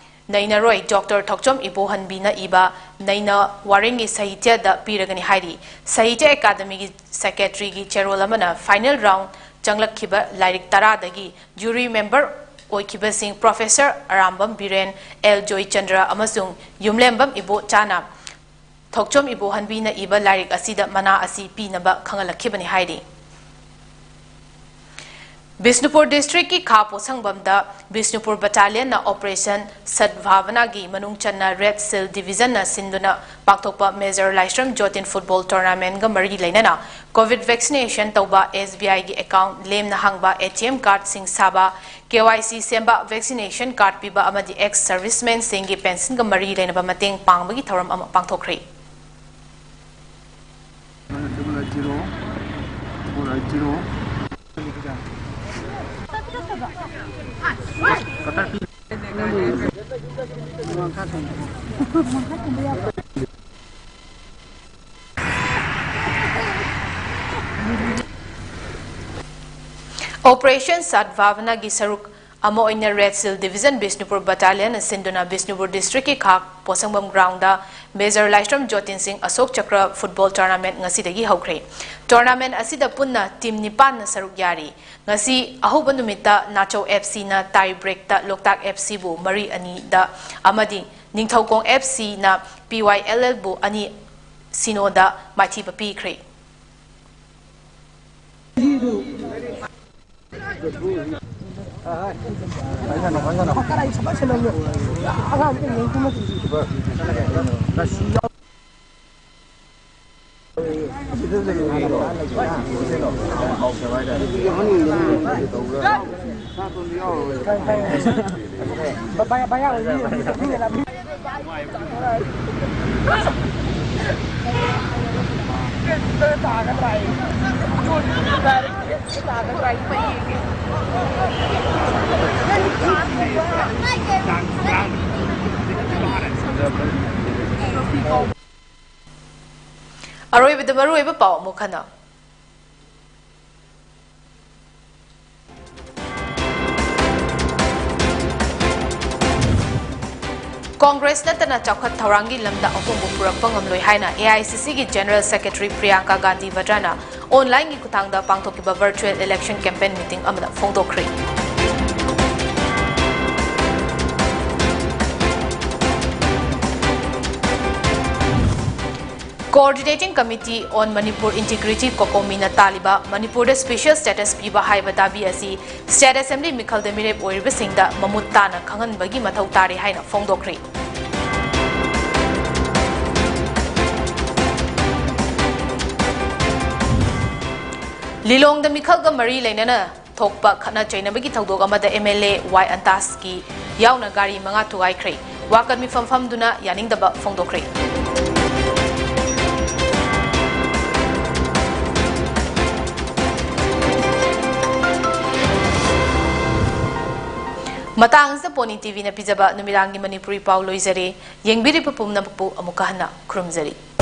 ꯅꯩꯅꯔꯣꯏ ꯗꯣꯛꯇꯔ ꯊꯣꯛꯆꯣꯝ ꯏꯕꯣꯍꯟꯕꯤꯅ ꯏꯕ ꯅꯩꯅ ꯋꯥꯔꯦꯡꯒꯤ ꯁꯥꯍꯤꯇ꯭ꯌꯗ ꯄꯤꯔꯒꯅꯤ ꯍꯥꯏꯔꯤ꯫ ꯁꯥꯍꯤꯇ꯭ꯌ ꯑꯦꯀꯥꯗꯃꯤꯒꯤ ꯁꯦꯀ꯭ꯔꯦꯇꯔꯤꯒꯤ ꯆꯦꯔꯣꯜ ꯑꯃꯅ ꯐꯥꯏꯅꯦꯜ ꯔꯥꯎꯟꯗ ꯆꯪꯂꯛꯈꯤꯕ ꯂꯥꯏꯔꯤꯛ ꯇꯔꯥꯗꯒꯤ ꯖꯨꯔꯤ ꯃꯦꯝꯕꯔ ꯑꯣꯏꯈꯤꯕꯁꯤꯡ ꯄ꯭ꯔꯣꯐꯦꯁꯔ ꯑꯔꯥꯝꯕꯝ ꯕꯤꯔꯦꯟ, ꯑꯦꯜ ꯖꯣꯏꯆꯟꯗ꯭ꯔ ꯑꯃꯁꯨꯡ ꯌꯨꯝꯂꯦꯝꯕꯝ ꯏꯕꯣꯆꯥꯅ ꯊꯣꯛꯆꯣꯝ ꯏꯕꯣꯍꯟꯕꯤꯅ ꯏꯕ ꯂꯥꯏꯔꯤꯛ ꯑꯁꯤꯗ ꯃꯅꯥ ꯑꯁꯤ ꯄꯤꯅꯕ ꯈꯪꯍꯜꯂꯛꯈꯤꯕꯅꯤ ꯍꯥꯏꯔꯤ꯫ ꯕꯤꯁꯅꯨꯄꯨꯔ ꯗꯤꯁꯇ꯭ꯔꯤꯛꯀꯤ ꯈꯥ ꯄꯣꯠꯁꯪꯕꯝꯗ ꯕꯤꯁꯅꯨꯄꯨꯔ ꯕꯠꯇꯥꯂꯤꯌꯟꯅ ꯑꯣꯄꯔꯦꯁꯟ ꯁꯗꯚꯥꯕꯅꯥꯒꯤ ꯃꯅꯨꯡ ꯆꯟꯅ ꯔꯦꯗ ꯁꯤꯜ ꯗꯤꯕꯤꯖꯟꯅ ꯁꯤꯟꯗꯨꯅ ꯄꯥꯡꯊꯣꯛꯄ ꯃꯦꯖꯔ ꯂꯥꯏꯁ꯭ꯔꯝ ꯖꯣꯇꯤꯟ ꯐꯨꯠꯕꯣꯜ ꯇꯣꯔꯅꯥꯃꯦꯟꯠꯒ ꯃꯔꯤ ꯂꯩꯅꯅ ꯀꯣꯚꯤꯗ ꯚꯦꯛꯁꯤꯅꯦꯁꯟ ꯇꯧꯕ, S B I ꯒꯤ ꯑꯦꯀꯥꯎꯟꯠ ꯂꯦꯝꯅ ꯍꯥꯡꯕ, A T M ꯀꯥꯔꯗꯁꯤꯡ ꯁꯥꯕ, K Y C ꯁꯦꯝꯕ, ꯚꯦꯛꯁꯤꯅꯦꯁꯟ ꯀꯥꯔꯗ ꯄꯤꯕ ꯑꯃꯗꯤ ꯑꯦꯛꯁ ꯁꯔꯚꯤꯁꯃꯦꯟꯁꯤꯡꯒꯤ ꯄꯦꯟꯁꯟꯒ ꯃꯔꯤ ꯂꯩꯅꯕ ꯃꯇꯦꯡ ꯄꯥꯡꯕꯒꯤ ꯊꯧꯔꯝ ꯑꯃ ꯄꯥꯡꯊꯣꯛꯈ꯭ꯔꯦ꯫ ꯑꯣꯄꯔꯦꯁꯟ ꯁꯗꯚꯥꯕꯅꯥꯒꯤ ꯁꯔꯨꯛ ꯑꯃ ꯑꯣꯏꯅ ꯔꯦꯗ ꯁꯤꯜ ꯗꯤꯕꯤꯖꯟ ꯕꯤꯁꯅꯨꯄꯨꯔ ꯕꯠꯇꯥꯂꯤꯌꯟꯅ ꯁꯤꯟꯗꯨꯅ ꯕꯤꯁꯅꯨꯄꯨꯔ ꯗꯤꯁꯇ꯭ꯔꯤꯛꯀꯤ ꯈꯥ ꯄꯣꯠꯁꯪꯕꯝ ꯒ꯭ꯔꯥꯎꯟꯗ ꯃꯦꯖꯔ ꯂꯥꯏꯁ꯭ꯔꯝ ꯖꯣꯇꯤꯟ ꯁꯤꯡ ꯑꯁꯣꯛ ꯆꯀ꯭ꯔ ꯐꯨꯠꯕꯣꯜ ꯇꯣꯔꯅꯥꯃꯦꯟꯠ ꯉꯁꯤꯗꯒꯤ ꯍꯧꯈ꯭ꯔꯦ꯫ ꯇꯣꯔꯅꯥꯃꯦꯟꯠ ꯑꯁꯤꯗ ꯄꯨꯟꯅ ꯇꯤꯝ ꯅꯤꯄꯥꯟꯅ ꯁꯔꯨꯛ ꯌꯥꯔꯤ꯫ ꯉꯁꯤ ꯑꯍꯧꯕ ꯅꯨꯃꯤꯠꯇ ꯅꯥꯆꯧ F C ꯅ ꯇꯥꯏ ꯕ꯭ꯔꯦꯛꯇ ꯂꯣꯛꯇꯥꯛ F C ꯕꯨ ꯃꯔꯤ ꯑꯅꯤꯗ ꯑꯃꯗꯤ Ningthoukhong F Cꯅ P Y L Lꯕꯨ ꯑꯅꯤ ꯁꯤꯅꯣꯗ ꯃꯥꯏꯊꯤꯕ ꯄꯤꯈ꯭ꯔꯦ꯫ ꯑꯔꯣꯏꯕꯗ ꯃꯔꯨꯑꯣꯏꯕ ꯄꯥꯎ ꯑꯃꯨꯛ ꯍꯟꯅ꯫ ꯀꯣꯡꯒ꯭ꯔꯦꯁ ꯅꯠꯇꯅ ꯆꯥꯎꯈꯠ ꯊꯧꯔꯥꯡꯒꯤ ꯂꯝꯗ ꯑꯍꯣꯡꯕ ꯄꯨꯔꯛꯄ ꯉꯝꯂꯣꯏ ꯍꯥꯏꯅ A I C Cꯒꯤ General Secretary Priyanka Gandhi Vadra ꯅ online ꯒꯤ ꯈꯨꯠꯊꯥꯡꯗ ꯄꯥꯡꯊꯣꯛꯈꯤꯕ virtual election campaign meeting ꯑꯃꯗ ꯐꯣꯡꯗꯣꯛꯈ꯭ꯔꯦ꯫ Coordinating Committee on Manipur Integrity, COCOMIꯅ ꯇꯥꯜꯂꯤꯕ ꯃꯅꯤꯄꯨꯔꯗ special status ꯄꯤꯕ ꯍꯥꯏꯕ ꯗꯥꯕꯤ ꯑꯁꯤ State Assembly ꯃꯤꯈꯜꯗ ꯃꯤꯔꯦꯞ ꯑꯣꯏꯔꯤꯕꯁꯤꯡꯗ ꯃꯃꯨꯠ ꯇꯥꯅ ꯈꯪꯍꯟꯕꯒꯤ ꯃꯊꯧ ꯇꯥꯔꯦ ꯍꯥꯏꯅ ꯐꯣꯡꯗꯣꯛꯈ꯭ꯔꯦ꯫ ꯂꯤꯂꯣꯡꯗ ꯃꯤꯈꯜꯒ ꯃꯔꯤ ꯂꯩꯅꯅ ꯊꯣꯛꯄ ꯈꯠꯅ ꯆꯩꯅꯕꯒꯤ ꯊꯧꯗꯣꯛ ꯑꯃꯗ M L A Y ꯑꯟꯇꯥꯁꯀꯤ ꯌꯥꯎꯅ ꯒꯥꯔꯤ ꯃꯉꯥ ꯊꯨꯒꯥꯏꯈ꯭ꯔꯦ꯫ ꯋꯥꯀꯠ ꯃꯤꯐꯝ ꯐꯝꯗꯨꯅ ꯌꯥꯅꯤꯡꯗꯕ ꯐꯣꯡꯗꯣꯛꯈ꯭ꯔꯦ꯫ ꯃꯇꯥꯡ ꯑꯁꯤꯗ ꯄꯣꯅꯤ TVꯅ ꯄꯤꯖꯕ ꯅꯨꯃꯤꯗꯥꯡꯒꯤ ꯃꯅꯤꯄꯨꯔꯤ ꯄꯥꯎ ꯂꯣꯏꯖꯔꯦ꯫ ꯌꯦꯡꯕꯤꯔꯤꯕ ꯄꯨꯝꯅꯃꯛꯄꯨ ꯑꯃꯨꯛꯀ ꯍꯟꯅ ꯈꯨꯔꯨꯝꯖꯔꯤ꯫